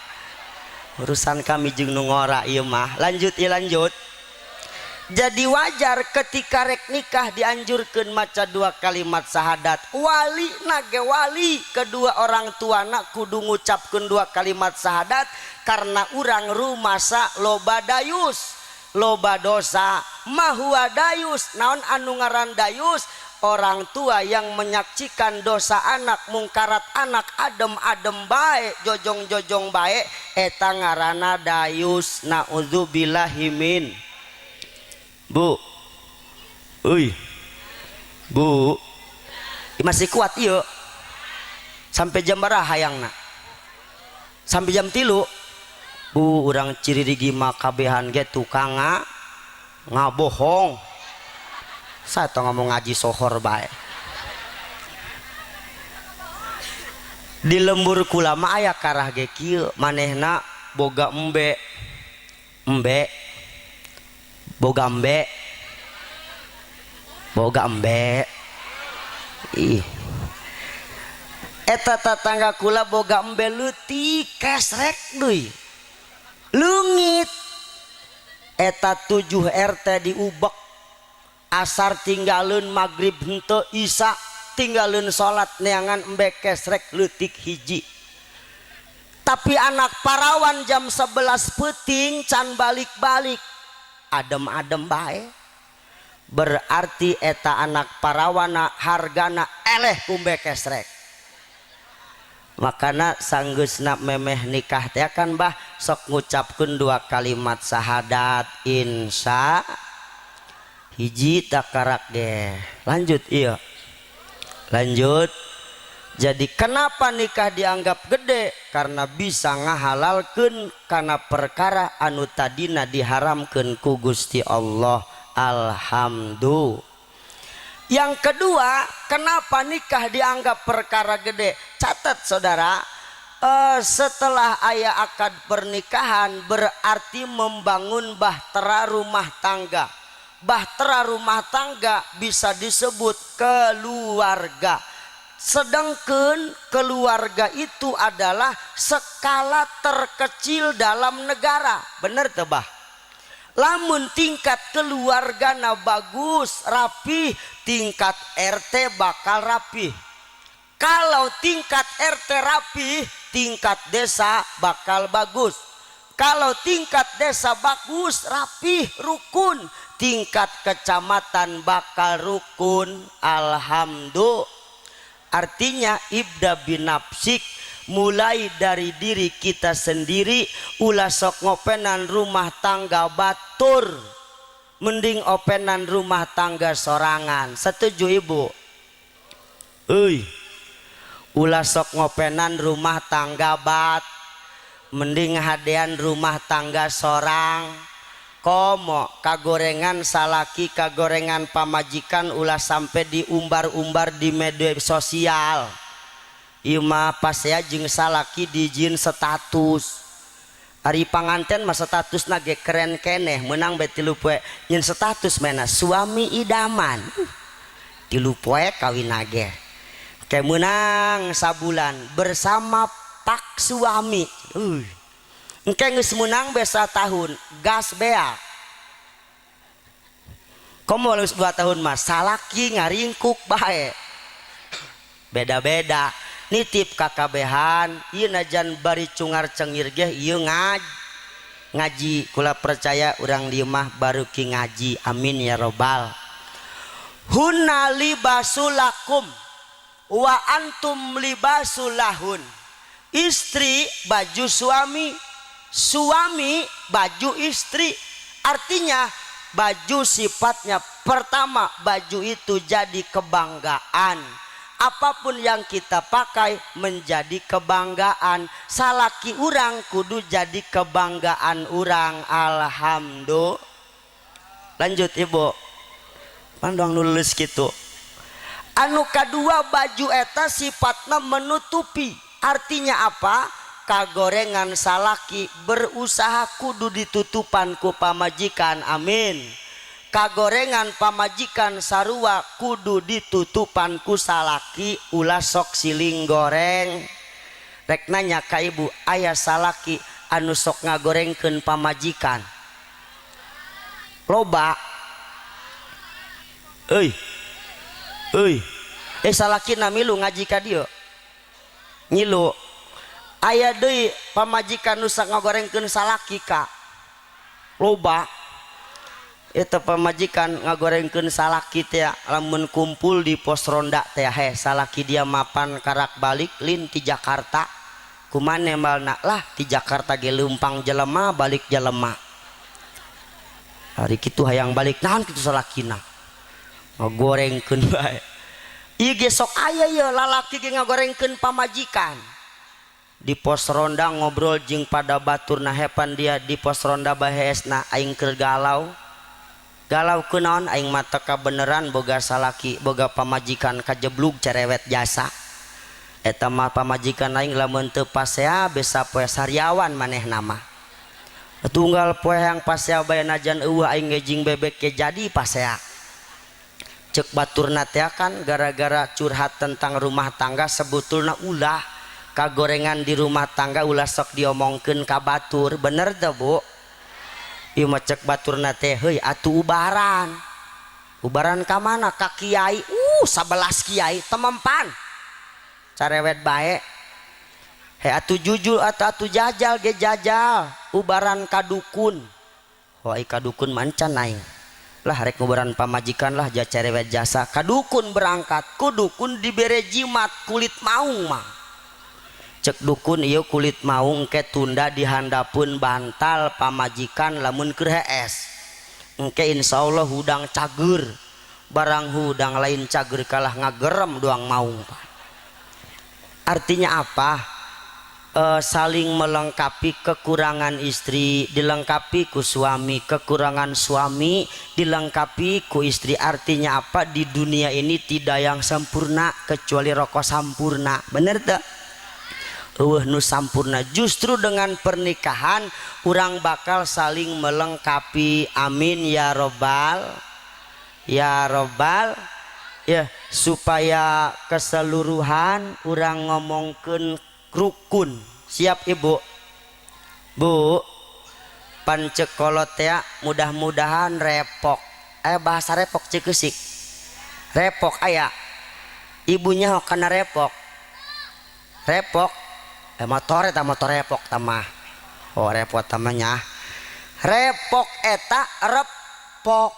urusan kami jeung nu ngora ieu mah. Lanjut ya, lanjut. Jadi wajar ketika rek nikah dianjurkan maca dua kalimat syahadat. Wali nage, wali kedua orang tua nak kudu ngucapkeun dua kalimat syahadat karena urang rumasa loba dayus, loba dosa. Mahua dayus? Naon anu ngaran dayus? Orang tua yang menyaksikan dosa anak, mungkarat anak, adem-adem baik, jojong-jojong baik, eta ngaranna dayus. Naudzubillahimin. Bu, uy, bu, masih kuat yuk? Sampai jam berapa hayangna? Sampai jam 3, bu. Urang Ciririgi mah kabehan ge tukang ngabohong. Saya tau ngomong ngaji sohor bae. Di lembur kula mah aya karah ge kieu, manehna boga embe, embe, boga embe, boga embe. Ih, eta tetangga kula boga embe leutik, kesrek deui, leungit. Eta 7 RT diubek. Asar tinggalin, maghrib henteu, Isya tinggalin, salat neangan embe kesrek leutik hiji. Tapi anak parawan jam 11 peuting can balik-balik, adem-adem bae. Berarti eta anak parawana hargana eleh ku embe kesrek. Makana sanggeusna memeh nikah teh kan, bah, sok ngucapkeun dua kalimat syahadat. Insya hiji takarak deh. Lanjut, iya, lanjut. Jadi kenapa nikah dianggap gede? Karena bisa ngahalalkeun karena perkara anu tadina diharamkeun ku Gusti Allah. Alhamdulillah. Yang kedua, kenapa nikah dianggap perkara gede? Catat, saudara. Setelah aya akad pernikahan berarti membangun bahtera rumah tangga. Bahtera rumah tangga bisa disebut keluarga. Sedangkan keluarga itu adalah skala terkecil dalam negara. Bener tuh, bah? Lamun tingkat keluarga na bagus, rapih, tingkat RT bakal rapih. Kalau tingkat RT rapih, tingkat desa bakal bagus. Kalau tingkat desa bagus, rapih, rukun, tingkat kecamatan bakal rukun. Alhamdulillah. Artinya ibda binafsik, mulai dari diri kita sendiri. Ulah sok ngopenan rumah tangga batur, mending openan rumah tangga sorangan. Setuju, Ibu? Euy, ulah sok ngopenan rumah tangga bat, mending hadean rumah tangga sorang. Komo kagorengan salaki, kagorengan pamajikan, ulah sampai diumbar-umbar di media sosial. Ieu mah pasea jeung salaki dijieun status. Ari panganten mah status ge keren keneh, menang be 3 poe nyeun status mena suami idaman. 3 poe kawin ge ke menang sabulan bersama pak suami. Engke geus menang besa tahun gas bea. Komo geus 2 tahun mah salaki ngaringkuk bae. Beda-beda nitip kakabehan ieu najan bari cungar cengir ge ieu ngaji. Kula percaya urang dieu mah baruki ngaji, amin ya robbal. Hunna libasulakum wa antum libasulahun. Istri baju suami, suami baju istri. Artinya baju sifatnya pertama, baju itu jadi kebanggaan. Apapun yang kita pakai menjadi kebanggaan. Salaki urang kudu jadi kebanggaan urang. Alhamdulillah. Lanjut, Ibu. Pandang nulis gitu. Anu kadua, baju eta sifatna menutupi. Artinya apa? Kagorengan salaki berusaha kudu ditutupan ku pamajikan, amin. Kagorengan pamajikan sarua kudu ditutupan ku salaki, ulah sok siling goreng. Rek nanya ka Ibu, aya salaki anu sok ngagorengkeun pamajikan? Loba? Euy, euy, salaki na milu ngaji ka dieu, ngilu. Aya deui pamajikan nu sok ngagorengkeun salaki ka? Loba. Itu pamajikan ngagorengkeun salaki teh lamun kumpul di pos ronda teh, he salaki dia mapan karak balik lin ti Jakarta. Kumane malna lah ti Jakarta ge leumpang jelema balik jelema. Hari kitu hayang balik naon kitu salakina ngagorengkeun bae. Ieu ge sok aya ye lalaki ge ngagorengkeun pamajikan di pos ronda, ngobrol jeung pada baturna. Hepan dia di pos ronda baheesna, aing keur galau. Galau kunaon? Aing mah teu kabeneran boga salaki, boga pamajikan kajeblug cerewet jasa. Eta mah pamajikan aing lamun teu pasea besa poe sariawan manehna mah. Tunggal poe yang pasea bae najan eueuh aing ge jeung bebek ge jadi pasea. Cek baturna teh kan gara-gara curhat tentang rumah tangga. Sebetulna ulah kagorengan di rumah tangga ulah sok diomongkeun ka batur, bener teu, Bu? Ieu mah cek baturna teh, heuy atuh ubaran. Ubaran ka mana? Ka kiai. 11 kiai temempan, carewet bae. He atuh jujur atau atuh jajal ge jajal ubaran ka dukun. Oh, ai ka dukun mancan aing lah, rek ngubaran pamajikan lah ja cerewet jasa. Ka dukun berangkat, ku dukun dibere jimat kulit maung mah. Cek dukun, ieu kulit maung ke tunda dihandapun bantal pamajikan lamun keur hees, engke insyaallah hudang cager. Barang hudang lain cager, kalah ngagerem doang maung. Artinya apa? Saling melengkapi. Kekurangan istri dilengkapi ku suami, kekurangan suami dilengkapi ku istri. Artinya apa? Di dunia ini tidak yang sempurna kecuali rokok sampurna, bener tak? Eueuh nu sampurna. Justru dengan pernikahan urang bakal saling melengkapi. Amin ya robbal ya robbal ya, supaya keseluruhan urang ngomongkeun rukun. Siap ibu? Bu, pancek kolot ya, mudah-mudahan repok. Bahasa repok Cikeusik. Repok aya. Ibunya kana repok. Repok. Motor eta motor repok tamah. Oh repot tamahnya. Repok eta repok.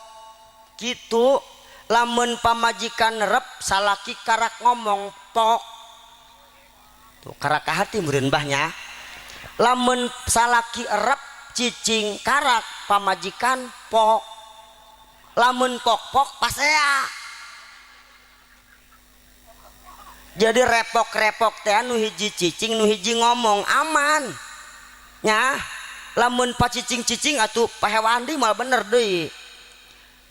Kitu lamun pamajikan rep salaki karak ngomong pok. Tuh karak hati meureun bahnya. Lamun salaki rep cicing karak pamajikan pok. Lamun pok-pok pasea. Jadi repok-repok teh nu hiji cicing nu hiji ngomong aman nya. Lamun pacicing-cicing atuh pahewan deui moal bener deui.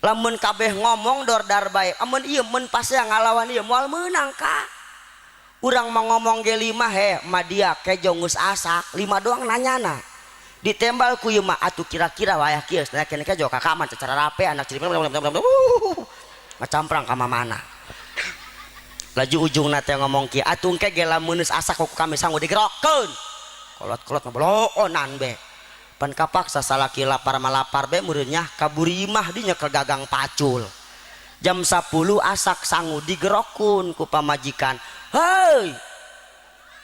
Lamun kabeh ngomong dordar bae, amun ieu mun pasea ngalawan ieu moal meunang ka. Urang mah ngomong ge 5 he madia kejo geus asak 5 doang nanyana. Ditembal ku ieu mah atuh kira-kira wayah kieu cenah kene kejo ka kamar secara rape anak ciri ngacamprang ka mamana. Laju ujungna teh ngomong kieu atuh engke ge lamun geus asak ku kami sangu digerokeun. Kolot-kolot ngabeloonan be. Pan kapaksa salaki lapar malapar be meureun nya kaburi imah di nyekel gagang pacul. Jam 10 asak sangu digerokun ku pamajikan. Hei,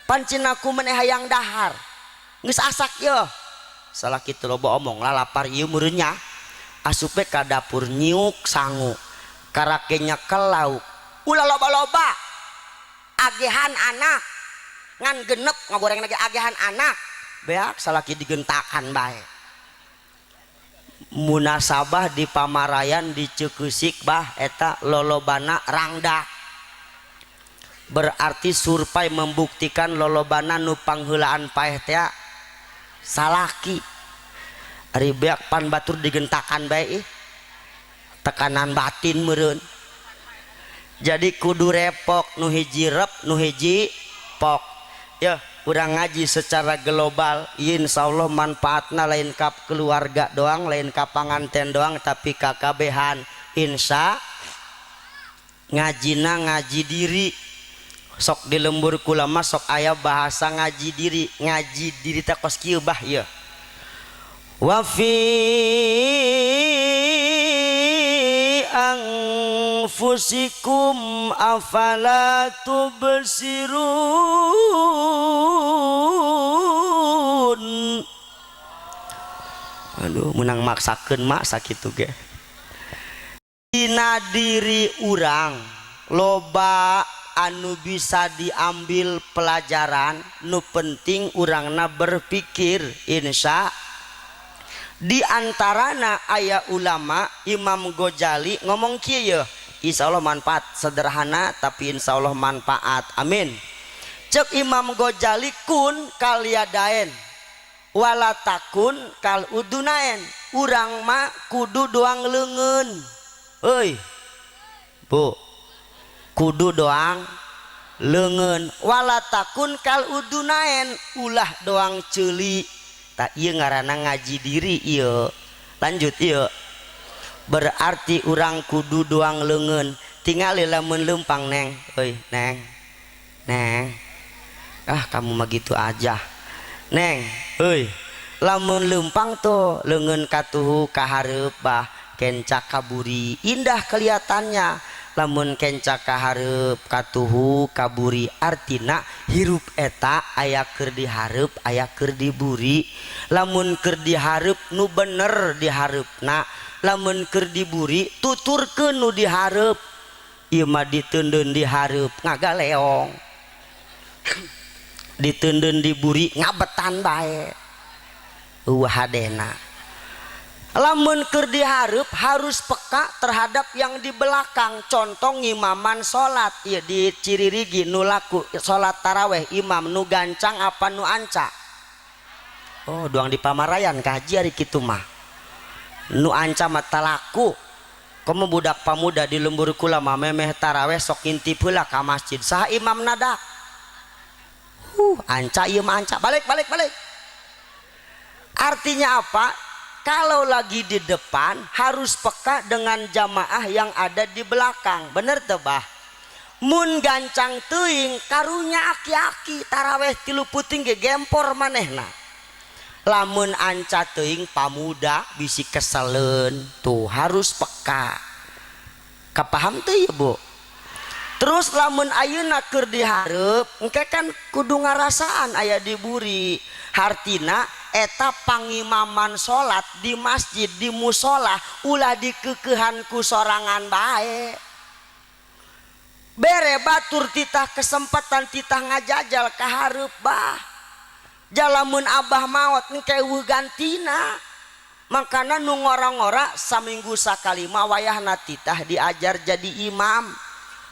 pancin aku meneh hayang dahar. Geus asak yeuh. Salaki teu loba omong lah lapar ieu meureun nya. Asup be ka dapur nyiuk sangu. Karake nyekel lauk. Ulah loba-loba. Agehan anak. Ngan genep ngagoreng lagi agehan anak. Beak salaki digentakan bae. Munasabah di pamarayan di Cikeusik bah eta lolobana rangda. Berarti survei membuktikan lolobana nu pangheulaan paeh teh salaki. Ari beak pan batur digentakan bae ih. Tekanan batin meureun. Jadi kudu repok nu hiji rep nu hiji pok. Ya, urang ngaji secara global, insyaallah manfaatna lain ka keluarga doang, lain ka panganten doang, tapi kakabehan. Insya ngajina ngaji diri. Sok di lembur kula mah sok aya bahasa ngaji diri. Ngaji diri teh kos kieu bah ieu. Wa fi anfusikum afala tubsirun. Aduh, menang maksakeun mak sakitu ge. Dina diri urang loba anu bisa diambil pelajaran, nu penting urangna berpikir insya. Di antarana aya ulama Imam Ghazali ngomong kieu, insyaallah manfaat, sederhana tapi insyaallah manfaat. Amin. Cek Imam Ghazali kun kaliadaen wala takun kal udunaen. Urang mah kudu doang leungeun. Euy. Bu. Kudu doang leungeun wala takun kal udunaen, ulah doang ceuli. Tak ieu ngaranna ngaji diri ieu. Lanjut ieu. Berarti urang kudu doang leungeun. Tingali lamun leumpang neng. Euy, neng. Neng. Ah, kamu mah gitu aja. Neng, euy. Lamun leumpang tuh leungeun katuhu ka hareup bah kenca kaburi. Indah kelihatannya. Lamun kenca kahareup katuhu kaburi artina hirup eta aya keur dihareup aya keur diburi. Lamun keur dihareup nu bener dihareupna, lamun keur diburi tuturkeun nu dihareup. Ieu mah diteundeun dihareup ngagaleong, diteundeun diburi ngabetan bae. Eueuh hadena. Lamun keur dihareup harus peka terhadap yang di belakang. Contoh ngimaman salat ieu di Ciririgi nu laku salat taraweh imam nu gancang apa nu anca? Oh, doang di pamarayan kaji ari kitu mah. Nu anca mah talaku. Komo budak pamuda di lembur kula mah memeh taraweh sok ngintip heula ka masjid. Saha imam nada? Anca ieu mah anca. Balik balik balik. Artinya apa? Kalau lagi di depan harus peka dengan jamaah yang ada di belakang. Bener teu bah? Mun gancang teuing karunya aki-aki taraweh 3 puting ge gempor manehna. Lamun anca teuing pamuda bisi keseleun. Tuh harus peka. Kapaham teu ieu Bu? Terus lamun ayeuna keur dihareup engke kan kudu ngarasaan aya di buri. Hartina eta pangimaman salat di masjid di musola ulah dikekeuhan ku sorangan bae. Bere batur titah kesempatan titah ngajajal ka hareup bah. Jalamun abah maot engke eueuh gantina. Makana nu ngora-ngora saminggu sakali mah wayahna titah diajar jadi imam.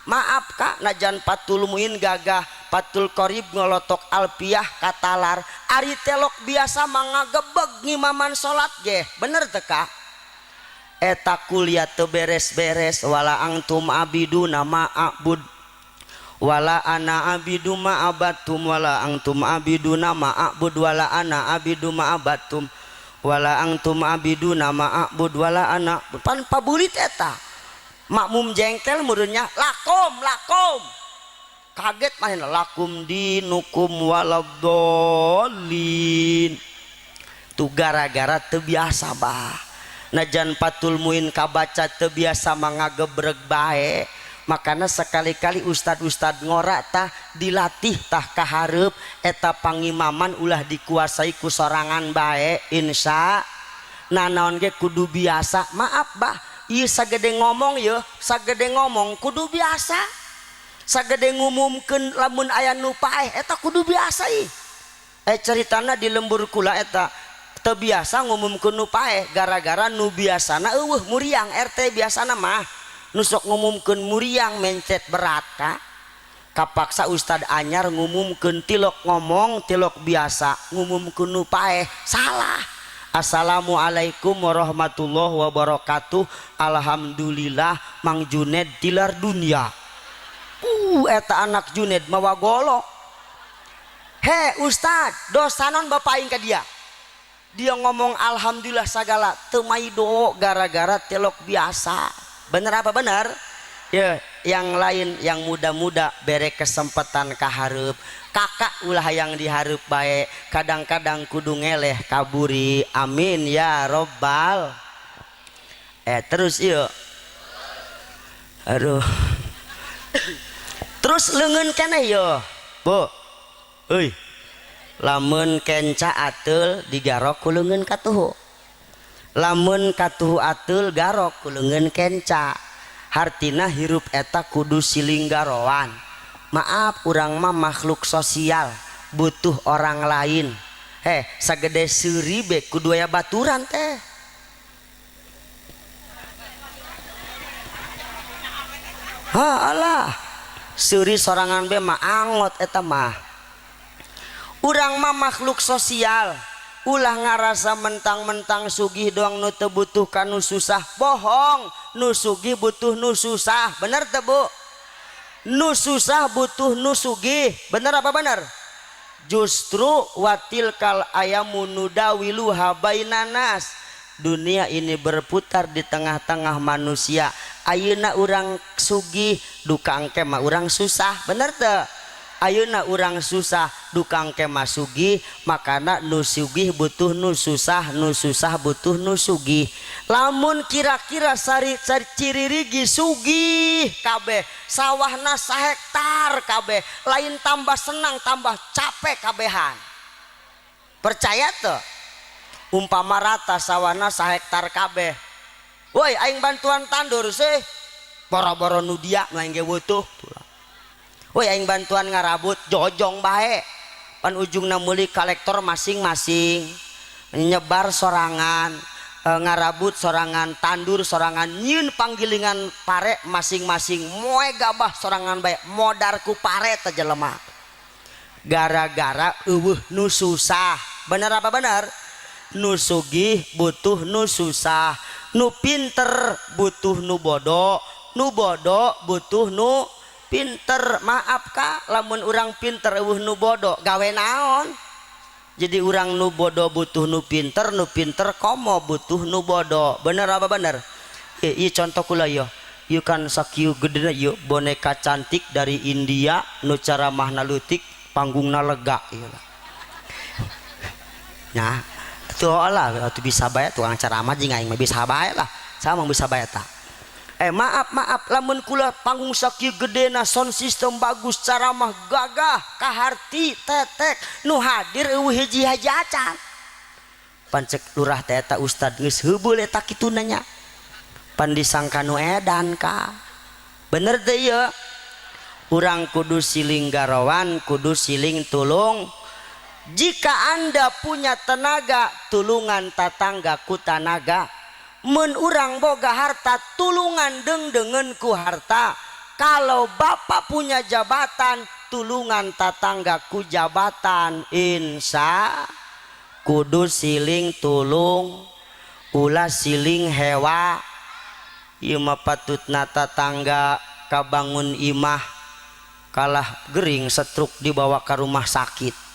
Maaf kak, najan Fathul Muin gagah, Fathul Qorib ngolotok alpiah katalar, ari telok biasa mah ngagebeg ngimaman salat ge, bener teu kak? Eta kuliah teu beres-beres, wala antum abiduna ma a'bud, wala ana abidu ma abattum, wala antum abiduna ma a'bud, wala ana abidu ma abattum, wala antum abiduna ma a'bud, wala ana pan pabulit eta. Makmum jengkel murunnya lakum lakum, kaget manehna lakum dinukum waladhdallin. Tuh gara-gara teu biasa bah. Najan Fathul Muin kabaca teu biasa mangagebreg bae. Makana sekali-kali ustad-ustad ngora tah dilatih tah kahareup eta pangimaman ulah dikuasai ku sorangan bae. Insya nanaon ge kudu biasa. Maaf bah, ieu sagede ngomong yeuh, sagede ngomong kudu biasa. Sagede ngumumkeun lamun aya nu paeh eta kudu biasa ih. Ceritana di lembur kula eta teu biasa ngumumkeun nu paeh gara-gara nu biasana eueuh muriang RT biasana mah nu sok ngumumkeun muriang mencet berat ka. Kapaksa ustad anyar ngumumkeun tilok ngomong tilok biasa ngumumkeun nu paeh salah. Assalamualaikum warahmatullahi wabarakatuh. Alhamdulillah Mang Juned tilar dunia. Eta anak Juned mawa golok. He ustad, dosa non bapak aing ka dia. Dia ngomong alhamdulillah sagala teu maido gara-gara telok biasa. Bener apa bener? Ya, yang lain yang muda-muda bere kesempatan kahareup. Kakak ulah yang dihareup bae, kadang-kadang kudu ngeleh kaburi. Amin ya robbal. Terus ieu. Aduh. Terus leungeun keneh yo. Bu. Euy. Lamun kenca ateul digarok ku leungeun katuhu. Lamun katuhu ateul garok ku leungeun kenca. Hartina hirup eta kudu siling garoan. Maaf urang mah makhluk sosial, butuh orang lain. Sagede seuri be kudu aya baturan teh. Ha alah, seuri sorangan be mah angot eta mah. Urang mah makhluk sosial, ulah ngarasa mentang-mentang sugih doang nu teu butuh ka nu susah. Bohong, nu sugih butuh nu susah. Bener teu Bu? Nu susah butuh nu sugih. Bener apa bener? Justru watil kal ayamu nudawiluha bainanas. Dunia ini berputar di tengah-tengah manusia. Ayeuna urang sugih duka engke mah urang susah. Bener teu? Ayeuna urang susah duka engke mah sugih, makana nu sugih butuh nu susah, nu susah butuh nu sugih. Lamun kira-kira sari ciririgi sugih kabeh, sawahna sahektar kabeh, lain tambah senang tambah capek kabehan. Percaya teu? Umpama rata sawahna sahektar kabeh. Woi aing bantuan tandur sih. Boro-boro nu dia nu aing ge butuh. Woi aing bantuan ngarabut jojong bae. Pan ujungna meuli kolektor masing-masing. Nyebar sorangan, ngarabut sorangan, tandur sorangan, nyieun panggilingan pare masing-masing, moe gabah sorangan bae, modar ku pare teh jelema. Gara-gara eueuh nu susah. Bener apa bener? Nu sugih butuh nu susah, nu pinter butuh nu bodoh, nu bodoh butuh nu Pinter. Maaf kak, lamun urang pinter euweuh nu bodoh gawe naon? Jadi urang nu bodoh butuh nu pinter, nu pinter komo butuh nu bodoh. Bener apa bener? Iya, contoh kula yo. Ieu kan sakieu gedena ieu boneka cantik dari India, nu caramahna leutik, panggungna lega ieu lah. Nah, tuh lah atuh bisa bae tukang ceramah jeung aing mah bisa bae lah. Sama bisa bae ta. Maaf maaf, lamun kula panggung sakieu gedena, sound system bagus, ceramah gagah, kaharti tetek, nu hadir euweuh hiji-hiji acan. Pancek lurah teh eta ustad geus heubeul eta kitu nanya. Pan disangka nu edan ka. Bener teh ieu? Urang kudu siling garawan, kudu siling tulung. Jika Anda punya tenaga, tulungan tatangga ku tanaga. Mun urang boga harta, tulungan dengdengen ku harta. Kalau bapak punya jabatan, tulungan tatangga ku jabatan. Insya kudu siling tulung, ulah siling hewa. Ieu mah patutna tatangga kabangun imah kalah gering setruk dibawa ke rumah sakit.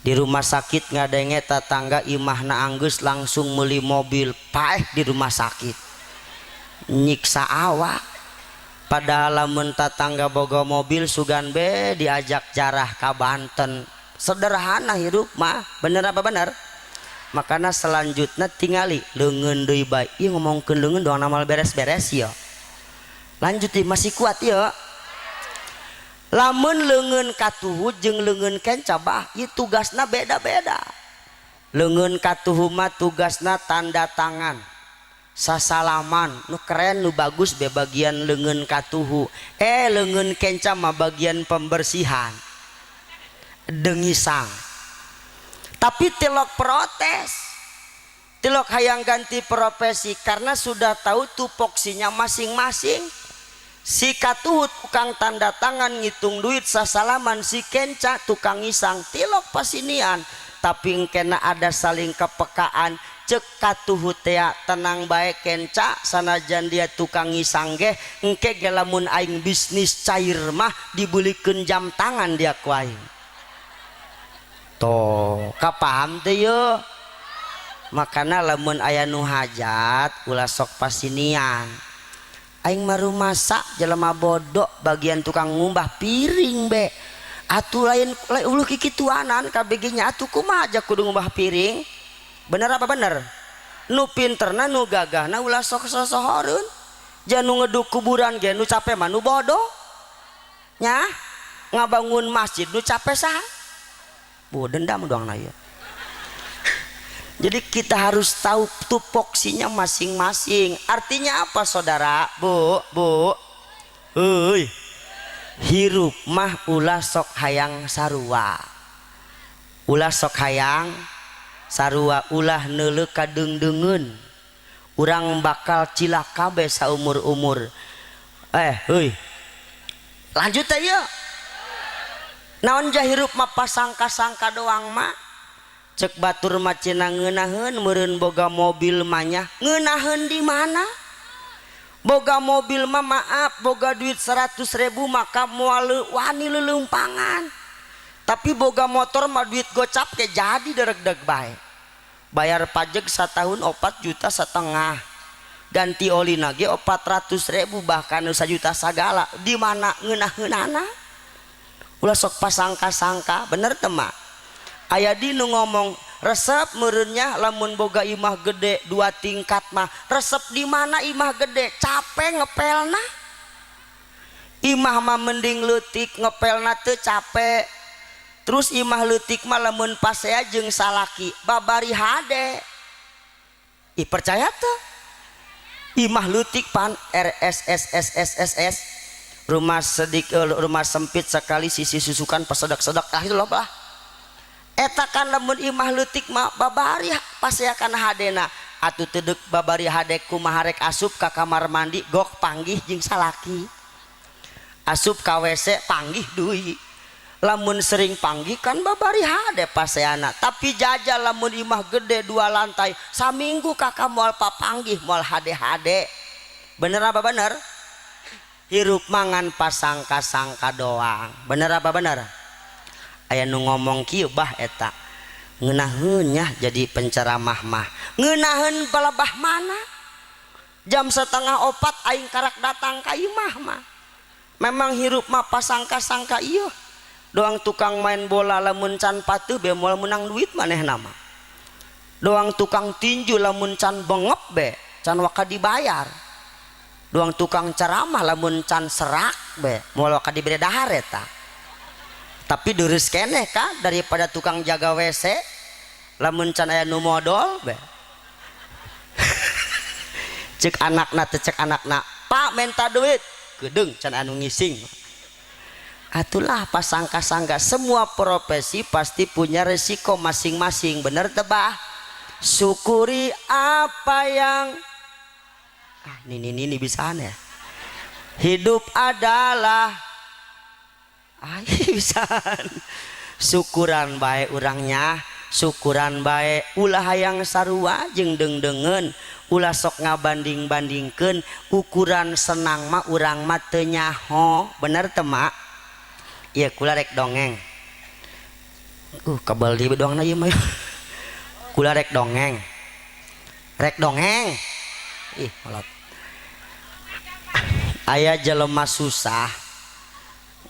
Di rumah sakit ngadenge tatangga imahna anggeus langsung meuli mobil paeh di rumah sakit. Nyiksa awak. Padahal lamun tatangga boga mobil sugan be diajak jarah ka Banten. Sederhana hirup mah, bener apa bener? Makana selanjutnya tingali leungeun deui bae. Ieu ngomongkeun leungeun doang namal beres-beres ya. Lanjut ieu masih kuat ya. Lamun leungeun katuhu jeung leungeun kenca bah, ieu tugasna beda-beda. Leungeun katuhu mah tugasna tanda tangan, sasalaman, nu keren nu bagus be bagian leungeun katuhu. Leungeun kenca mah bagian pembersihan, dengisang. Tapi tilok protes, tilok hayang ganti profesi karena sudah tahu tupoksinya masing-masing. Si katuhu tukang tanda tangan ngitung duit sasalaman, si kenca tukang ngisang tilok pasinian. Tapi engkena ada saling kepekaan, cek katuhu tea tenang bae kenca sanajan dia tukang ngisang ge engke ge lamun aing bisnis cair mah dibelikeun jam tangan dia ku aing. Toh, kapaham teh ye? Makana lamun aya nu hajat ulah sok pasinian. Aing mah rumasa jelema bodoh bagian tukang ngumbah piring be. Atuh lain uluh kikituanan KBG nya atuh kumaha aja kudu ngumbah piring. Bener apa bener? Nu pinterna nu gagahna ulah sok sosohoreun. Jangan nu ngeduk kuburan ge nu capek mah nu bodoh. Nya ngabangun masjid nu capek saha? Bu dendam doang na ieu. Jadi kita harus tahu tupoksinya masing-masing. Artinya apa saudara? Bu, bu. Heuy. Hirup mah ulah sok hayang sarua. Ulah sok hayang sarua, ulah neuleuh ka deungdeungeun. Urang bakal cilaka be saumur-umur. Heuy. Lanjut teh ieu. Naon jah hirup mah pasangka-sangka doang mah. Cek batur mah cenah ngeunaheun meureun boga mobil mah nya. Ngeunaheun di mana? Boga mobil mah maaf, boga duit 100.000 maka moal wani leuleumpangan. Tapi boga motor mah duit gocap ke jadi deregdeg bae. Bayar pajak setahun 4,5 juta. Ganti oli nage 400.000 bahkan 1 juta sagala. Di mana ngeunaheunana? Ulah sok pasangka-sangka, bener teu mah? Aya di nu ngomong resep meureunnya lamun boga imah gede 2 tingkat mah. Resep di mana imah gede? Capek ngepelna. Imah mah mending leutik ngepelna teu capek. Terus imah leutik mah lamun pasea jeung salaki babari hade. Ih percaya teu? Imah leutik pan R S S S S S S. Rumah sedik, rumah sempit sekali sisi susukan pesedak-sedak ah itu loh lah. Eta kan lamun imah leutik mah babari pasea kana hadena. Atuh teu deuk babari hade kumaha rek asup ka kamar mandi gok panggih jeung salaki. Asup ka WC panggih deui. Lamun sering panggih kan babari hade paseana. Tapi jajal lamun imah gede 2 lantai saminggu kakak moal papanggih moal hade-hade. Bener apa bener? Hirup mangan pasangka-sangka doang. Bener apa bener? Aya nu ngomong kieu bah eta. Ngeunaheun nya jadi penceramah mah. Ngeunaheun palebah mana? Jam 3:30 aing karak datang ka imah mah. Memang hirup mah pasangka-sangka ieu. Doang tukang main bola lamun can patuh be moal menang duit manehna mah. Doang tukang tinju lamun can bengep be can waka dibayar. Doang tukang ceramah lamun can serak be moal waka dibere dahar eta. Tapi deureuh keneh ka daripada tukang jaga WC lamun can aya nu modol be. Cek anakna teh cek anakna, "Pak minta duit." Gedeung can anu ngising. Atulah pasangka-sangka, semua profesi pasti punya resiko masing-masing, bener teu bah? Syukuri apa yang nini bisa ya. Hidup adalah bisa. Syukuran bae urangnya, syukuran bae ulah hayang sarua jeung deung-deungeun, ulah sok ngabanding-bandingkeun ukuran senang mah urang mah teu nyaho, bener teu mak? Ieu kula rek dongeng. Kabel di doangna ieu mah. Kula rek dongeng. Rek dongeng. Ih, kolot. Aya jelema susah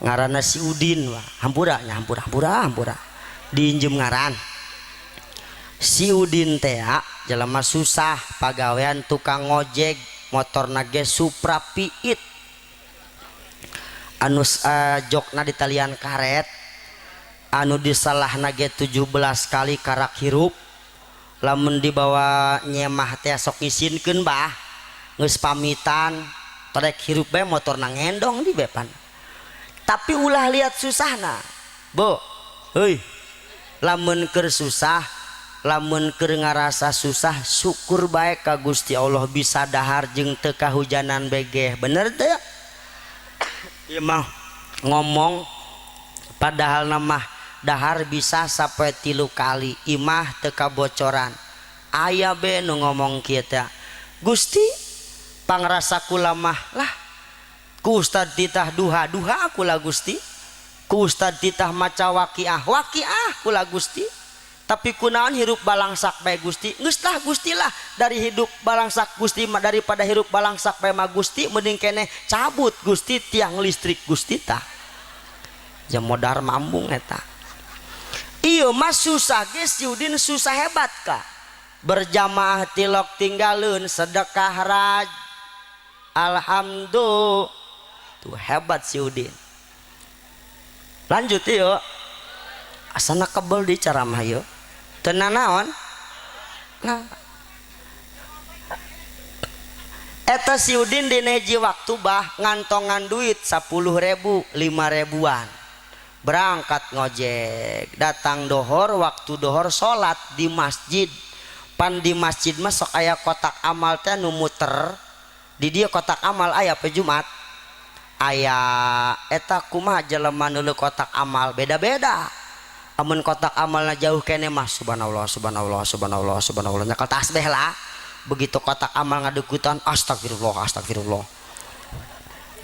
ngaranna si Udin wah. Hampura nya, hampura hampura hampura. Diinjem ngaran. Si Udin teh jelema susah pagawean tukang ngojek, motorna ge Supra Piit. Anu jokna di talian karet, anu disalahna ge 17 kali karak hirup. Lamun dibawa nyemah teh sok ngisinkeun bah, geus pamitan torek hirup bae motorna ngendong di bepan. Tapi ulah lihat susahna. Bu, heuy. Lamun keur susah, lamun keur ngarasa susah, syukur bae ka Gusti Allah bisa dahar jeung teu kahujanan begeh. Bener teu? Ieu mah ngomong padahal mah dahar bisa sampai 3 kali, imah teu kabocoran. Aya be nu ngomong kieu teh, Gusti pangrasa kula mah lah ku ustad titah duha duha kula Gusti, ku ustad titah maca waqiah waqiah kula Gusti, tapi kunaon hirup balangsak bae Gusti. Geus lah Gusti lah, dari hidup balangsak Gusti mah daripada hirup balangsak bae mah Gusti mending keneh cabut Gusti tiang listrik Gusti tah. Jam modar mambung eta. Ieu mah susah ge si Udin susah hebat ka. Berjamaah tilok tinggalun sedekah raj. Alhamdulillah. Tuh hebat si Udin. Lanjut yuk. Asana kebel di ceramah yuk. Teu nanaon? Lah. Eta si Udin dina hiji waktu bah ngantongan duit 10.000, 5.000-an. Berangkat ngojek, datang dohor, waktu dohor salat di masjid. Pan di masjid mah sok aya kotak amal teh nu muter. Di dieu kotak amal aya pe Jumat. Aya eta kumaha jelema nu kotak amal beda-beda. Amun kotak amalna jauh kene mah subhanallah subhanallah subhanallah subhanallah nyekel tasbih lah. Begitu kotak amal ngadekutan astagfirullah astagfirullah.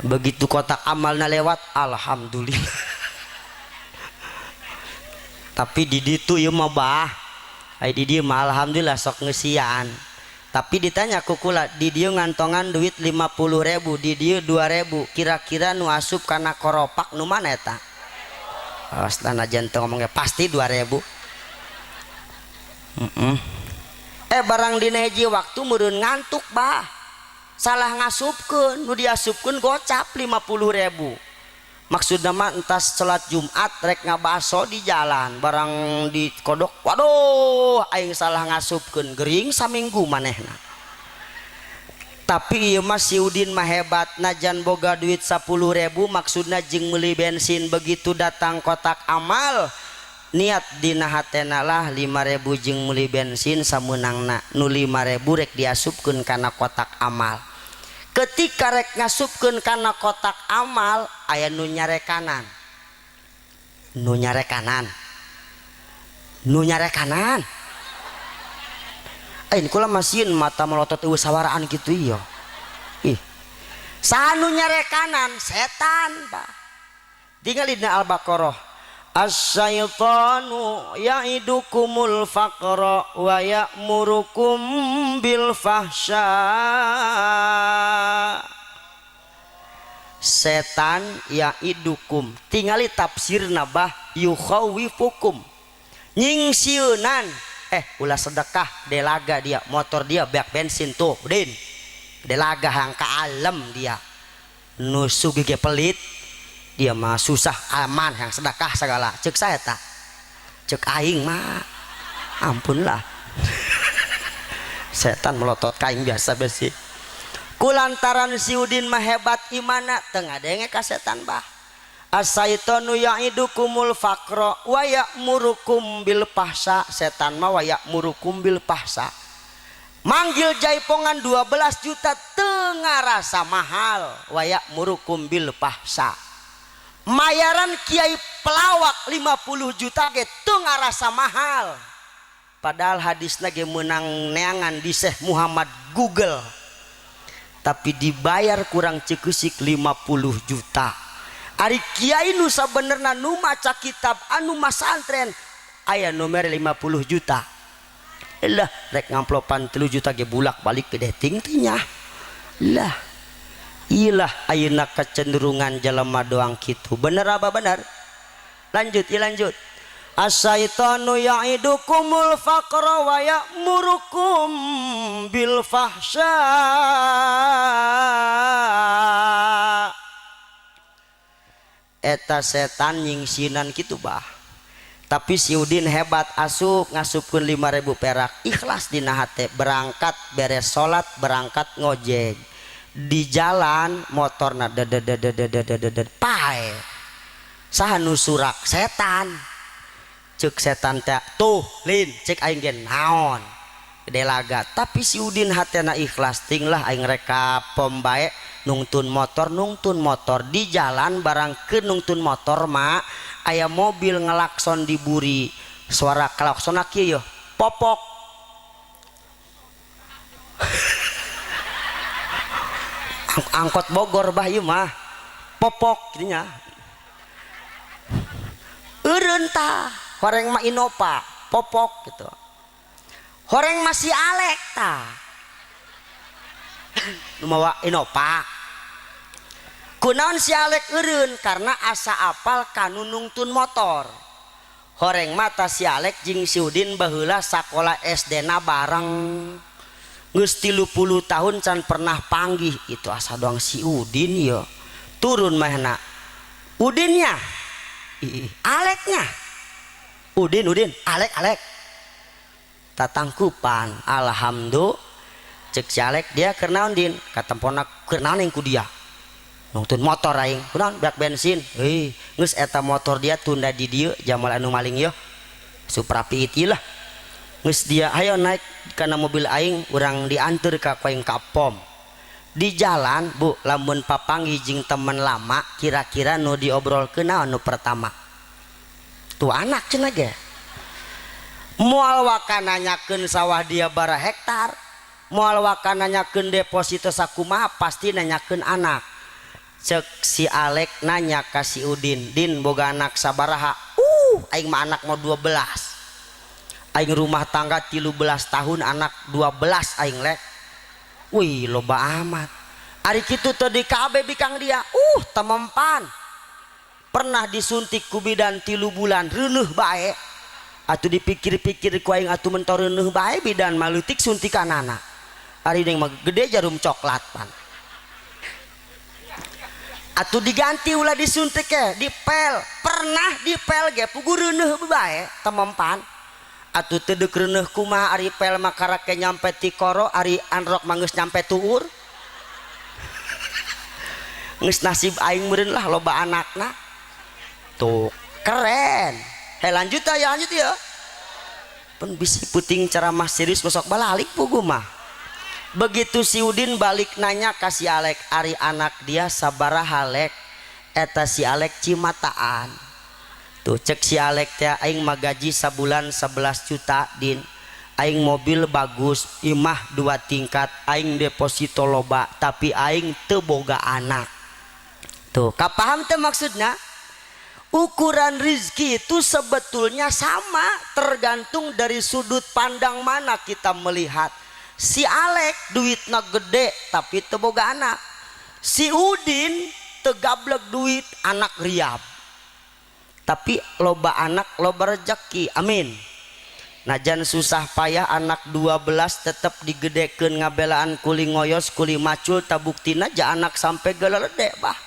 Begitu kotak amalna lewat alhamdulillah. Tapi di ditu ieu mah bah. Ai di dieu mah alhamdulillah sok ngeusian. Tapi ditanya ku kula di dieu ngantongan duit 50.000, di dieu 2.000, kira-kira nu asup kana koropak nu mana eta? Awas lah najan teu ngomongnya pasti 2.000. Barang dina hiji waktu meureun ngantuk bah. Salah ngasupkeun, nu diasupkeun gocap 50.000. Maksudna mah entas salat Jumat rek ngabaso di jalan, barang dikodok, waduh aing salah ngasupkeun, gering saminggu manehna. Tapi ieu mah si Udin mah hebat, najan boga duit 10.000 maksudna jeung meuli bensin, begitu datang kotak amal niat dina hatena lah 5.000 jeung meuli bensin sameunangna, nu 5.000 rek diasupkeun kana kotak amal. Ketika rek ngasupkeun kana kotak amal aya nu nyarekanan, nu nyarekanan, nu nyarekanan. Ini kula masieun mata melotot eueuh sawaraan kitu ieu. Ih. Sanu nyarekanan setan bah. Tinggal dina Al-Baqarah. Asyaitanu ya'idukumul faqra wa ya'murukum bil fahsya. Setan ya'idukum. Tingali tafsirna bah yukhawifukum. Nyingsieunan. Ulah sedekah delaga dia, motor dia beak bensin tuh, Din. Delaga hangka alem dia. Nu sugih ge pelit. Dia mah susah aman yang sedekah segala. Cek saya tak? Cek aing mah. Ampunlah. Setan melotot kaing biasa besi. Kulantaran si Udin mah hebat imana teu ngadenge ka setan bah. Asaitonu ya'idukumul faqra wa ya'murukum bil fahsya. Setan mah wa ya'murukum bil fahsya. Manggil jaipongan 12 juta teu ngarasa mahal wa ya'murukum bil fahsya. Mayaran kiai pelawak 50 juta ge teu ngarasa mahal. Padahal hadisna ge meunang neangan di Syekh Muhammad Google. Tapi dibayar kurang cekusik 50 juta. Ari kiai nu sabenerna nu maca kitab anu masantren aya nu mere 50 juta. Lah rek ngamplopan 3 juta ge bulak balik gede ting tinya. Lah ilah ayeuna kecenderungan jelema doang kitu. Bener apa bener? Lanjut, ya lanjut. Asyaitanu ya'idukumul faqra wa ya'murukum bil fahsya. Eta setan nyingsinan kitu bah. Tapi si Udin hebat asup ngasupkeun 5.000 perak ikhlas dina hate berangkat beres salat berangkat ngojek. Di jalan motorna dededededededed pae. Saha nu surak setan. Cek setan teh tuh lin cek aing ge naon. Gede laga tapi si Udin hatena ikhlas ting lah aing rek ka pom bae nungtun motor di jalan barang ke nungtun motor mak aya mobil ngelakson di buri suara klakson kieu yeuh popok. Angkot Bogor bah ieu mah popok kitu nya. Eureun tah horeng mah Innova popok gitu. Horeng masih Alek tah. Nu mawa Innova. Kunaon si Alek eureun karena asa apal kanu nungtun motor. Horeng mata si Alek jeung si Udin baheula sakola SD na bareng. Geus 30 tahun can pernah panggih itu asa doang si Udin yo. Turun mahna. Udinnya. Aleknya. Udin Udin, Alek Alek. Tatangkupan alhamdulillah. Cek si Alek dia keur naon Din? Katempona keur naon ku dia. Nungtun motor aing, kunaon beak bensin. Heuh, geus eta motor dia tunda di dieu jamal anu maling yeuh. Supra P lah. Geus dia hayo naik kana mobil aing urang dianteur ka ku aing ka pom. Di jalan bu lamun papanggih jeung temen lama kira-kira nu diobrolkeun naon nu pertama? Tuh anak cenah ge. Moal waka nanyakeun sawah dia bara hektar, moal waka nanyakeun deposito sakumaha pasti nanyakeun anak. Cek si Alek nanya ka si Udin, Din boga anak sabaraha? Aing mah anak mau 12. Aing rumah tangga 13 tahun anak 12 aing lek. Wih loba amat. Ari kitu teu di KB bikang dia. Temempan. Pernah disuntik ku bidan 3 bulan reuneuh bae. Atuh dipikir-pikir ku aing atuh mentor reuneuh bae bidan mah leutik suntikanana. Ari deung mah gede jarum coklat pan. Atuh diganti ulah disuntik ke dipel. Pernah dipel ge pugu reuneuh bae temempan. Atuh teu deuk reuneuh kumaha ari pel mah karake nyampe tikoro ari anrok mah geus nyampe tuur. Geus nasib aing meureun lah loba anakna. Tuh keren. Hei lanjut ya lanjut ya. Pun bisi puting ceramah serius besok balalik pugu mah. Begitu si Udin balik nanya ka si Alek ari anak dia sabaraha lek? Eta si Alek cimataan. Tuh cek si Alek teh aing mah gaji sabulan 11 juta Din. Aing mobil bagus, imah 2 tingkat, aing deposito loba, tapi aing teu boga anak. Tuh, kapaham teu maksudna? Ukuran rizki itu sebetulnya sama, tergantung dari sudut pandang mana kita melihat. Si Alek duitna gede tapi teu boga anak. Si Udin teu gablek duit, anak riab. Tapi loba anak loba rezeki. Amin. Najan susah payah anak 12 tetep digedekeun ngabelaan kuli ngoyos kuli macul, tabuktina ja anak sampai geledek bah.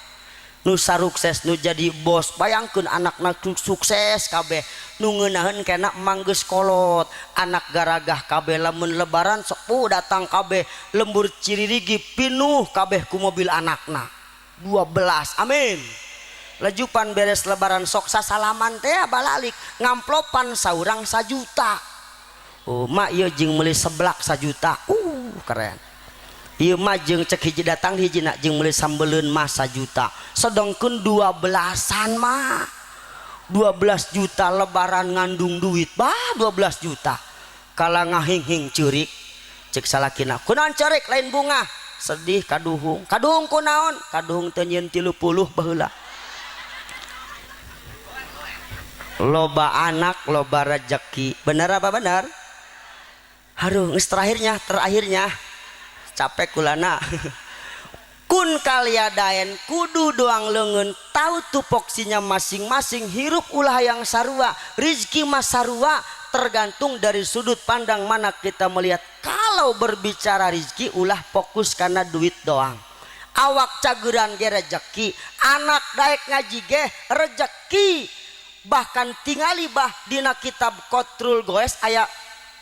Nu sarukses nu jadi bos, bayangkeun anakna sukses kabeh, nu ngeunaheun kena manggeus kolot, anak garagah kabeh lamun lebaran sepuh datang kabeh, lembur ciririgi pinuh kabeh ku mobil anakna 12. Amin. Lejupan beres lebaran sok sasalaman teh balalik ngamplopan saurang 1 juta. Oh mak ieu jeung meuli seblak 1 juta. Keren. Ieu mah jeung cek hiji datang hiji nak jeung meuli sambeleun mah 1 juta. Sedengkeun 12-an mah. 12 juta lebaran ngandung duit bah 12 juta. Kala ngahinghing ceurik cek salakina. Kunaon ceurik lain bunga? Sedih kaduhung. Kaduhung kunaon? Kaduhung teu nyieun 30 baheula. Loba anak loba rezeki. Bener apa benar? Aduh, geus terakhirnya capek kulana. Kun kaliadaen kudu doang leungeun tahu tupoksinya masing-masing, hirup ulah yang sarua, rizki mah sarua, tergantung dari sudut pandang mana kita melihat. Kalau berbicara rizki ulah fokus karena duit doang. Awak cageran ge rezeki, anak daek ngaji ge rezeki. Bahkan tingali bah dina kitab Qatrul Goes aya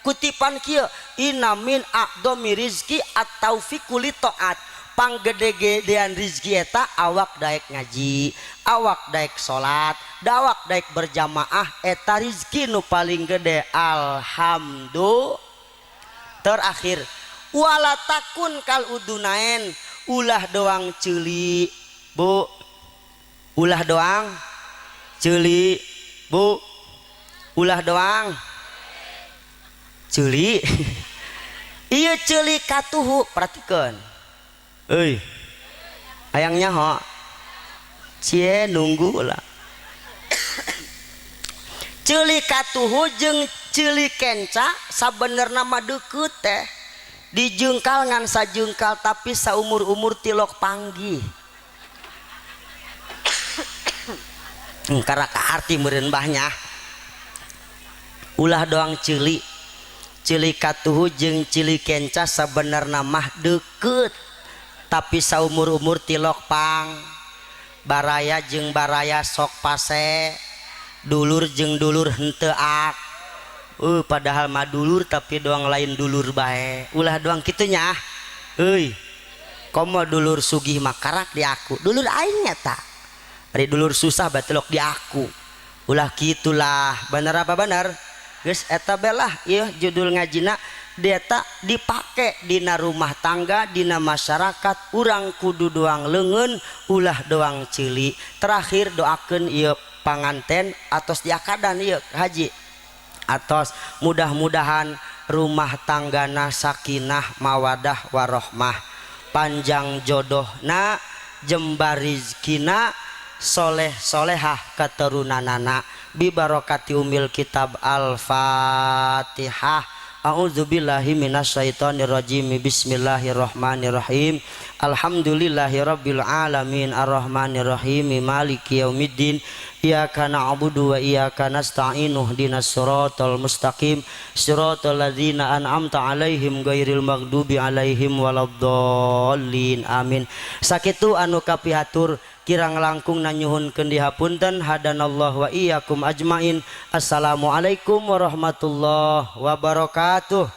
kutipan kieu, inna min a'dhami rizki at-taufiqu li ta'at. Panggede-gedean rizki eta awak daek ngaji, awak daek salat, dawak daek berjamaah, eta rizki nu paling gede. Alhamdulillah. Terakhir, wala takun kal udunaen, ulah doang ceuli, Bu. Ulah doang ceuli, Bu. Ulah doang ceuli. Ieu ceuli katuhu, perhatikeun. Euy. Hayang nyaho. Cie nunggu lah. Ceuli katuhu jeung ceuli kenca sabenerna mah deukeut teh. Dijengkal ngan sajengkal tapi saumur-umur tilok panggih. Karena kaarti meureun bahnya. Ulah doang ceuli. Ceuli katuhu jeung ceuli kenca sabenerna mah deukeut. Tapi saumur-umur tilok pang. Baraya jeung baraya sok pase, dulur jeung dulur henteu ak. Padahal mah dulur tapi doang lain dulur bae. Ulah doang kitu nya. Euy. Komo dulur sugih mah karak di aku. Dulur aing eta. Ari dulur susah bae tilok di aku. Ulah kitulah. Bener apa bener? Geus eta belah ieu judul ngajina deta dipake dina rumah tangga, dina masyarakat. Urang kudu doang leungeun, ulah doang ceuli. Terakhir doakeun ieu panganten atos diakadan ieu haji. Atos mudah-mudahan rumah tanggana sakinah mawadah warohmah, panjang jodohna, jembar rizkina, soleh solehah keturunanana. Bi barokati umil kitab Al-Fatihah. A'udzubillahi minasyaitonirrajim. Bismillahirrahmanirrahim. Alhamdulillahirabbil alamin arrahmanirrahim maliki yaumiddin. Iyyaka na'budu wa iyyaka nasta'in ihdinas siratal mustaqim siratal ladzina an'amta 'alaihim ghairil maghdubi 'alaihim waladdallin. Amin. Sakitu anu kapihatur kirang langkung nanyuhunkeun dihapunten. Hadanallahu wa iyyakum ajmain. Assalamualaikum warahmatullahi wabarakatuh.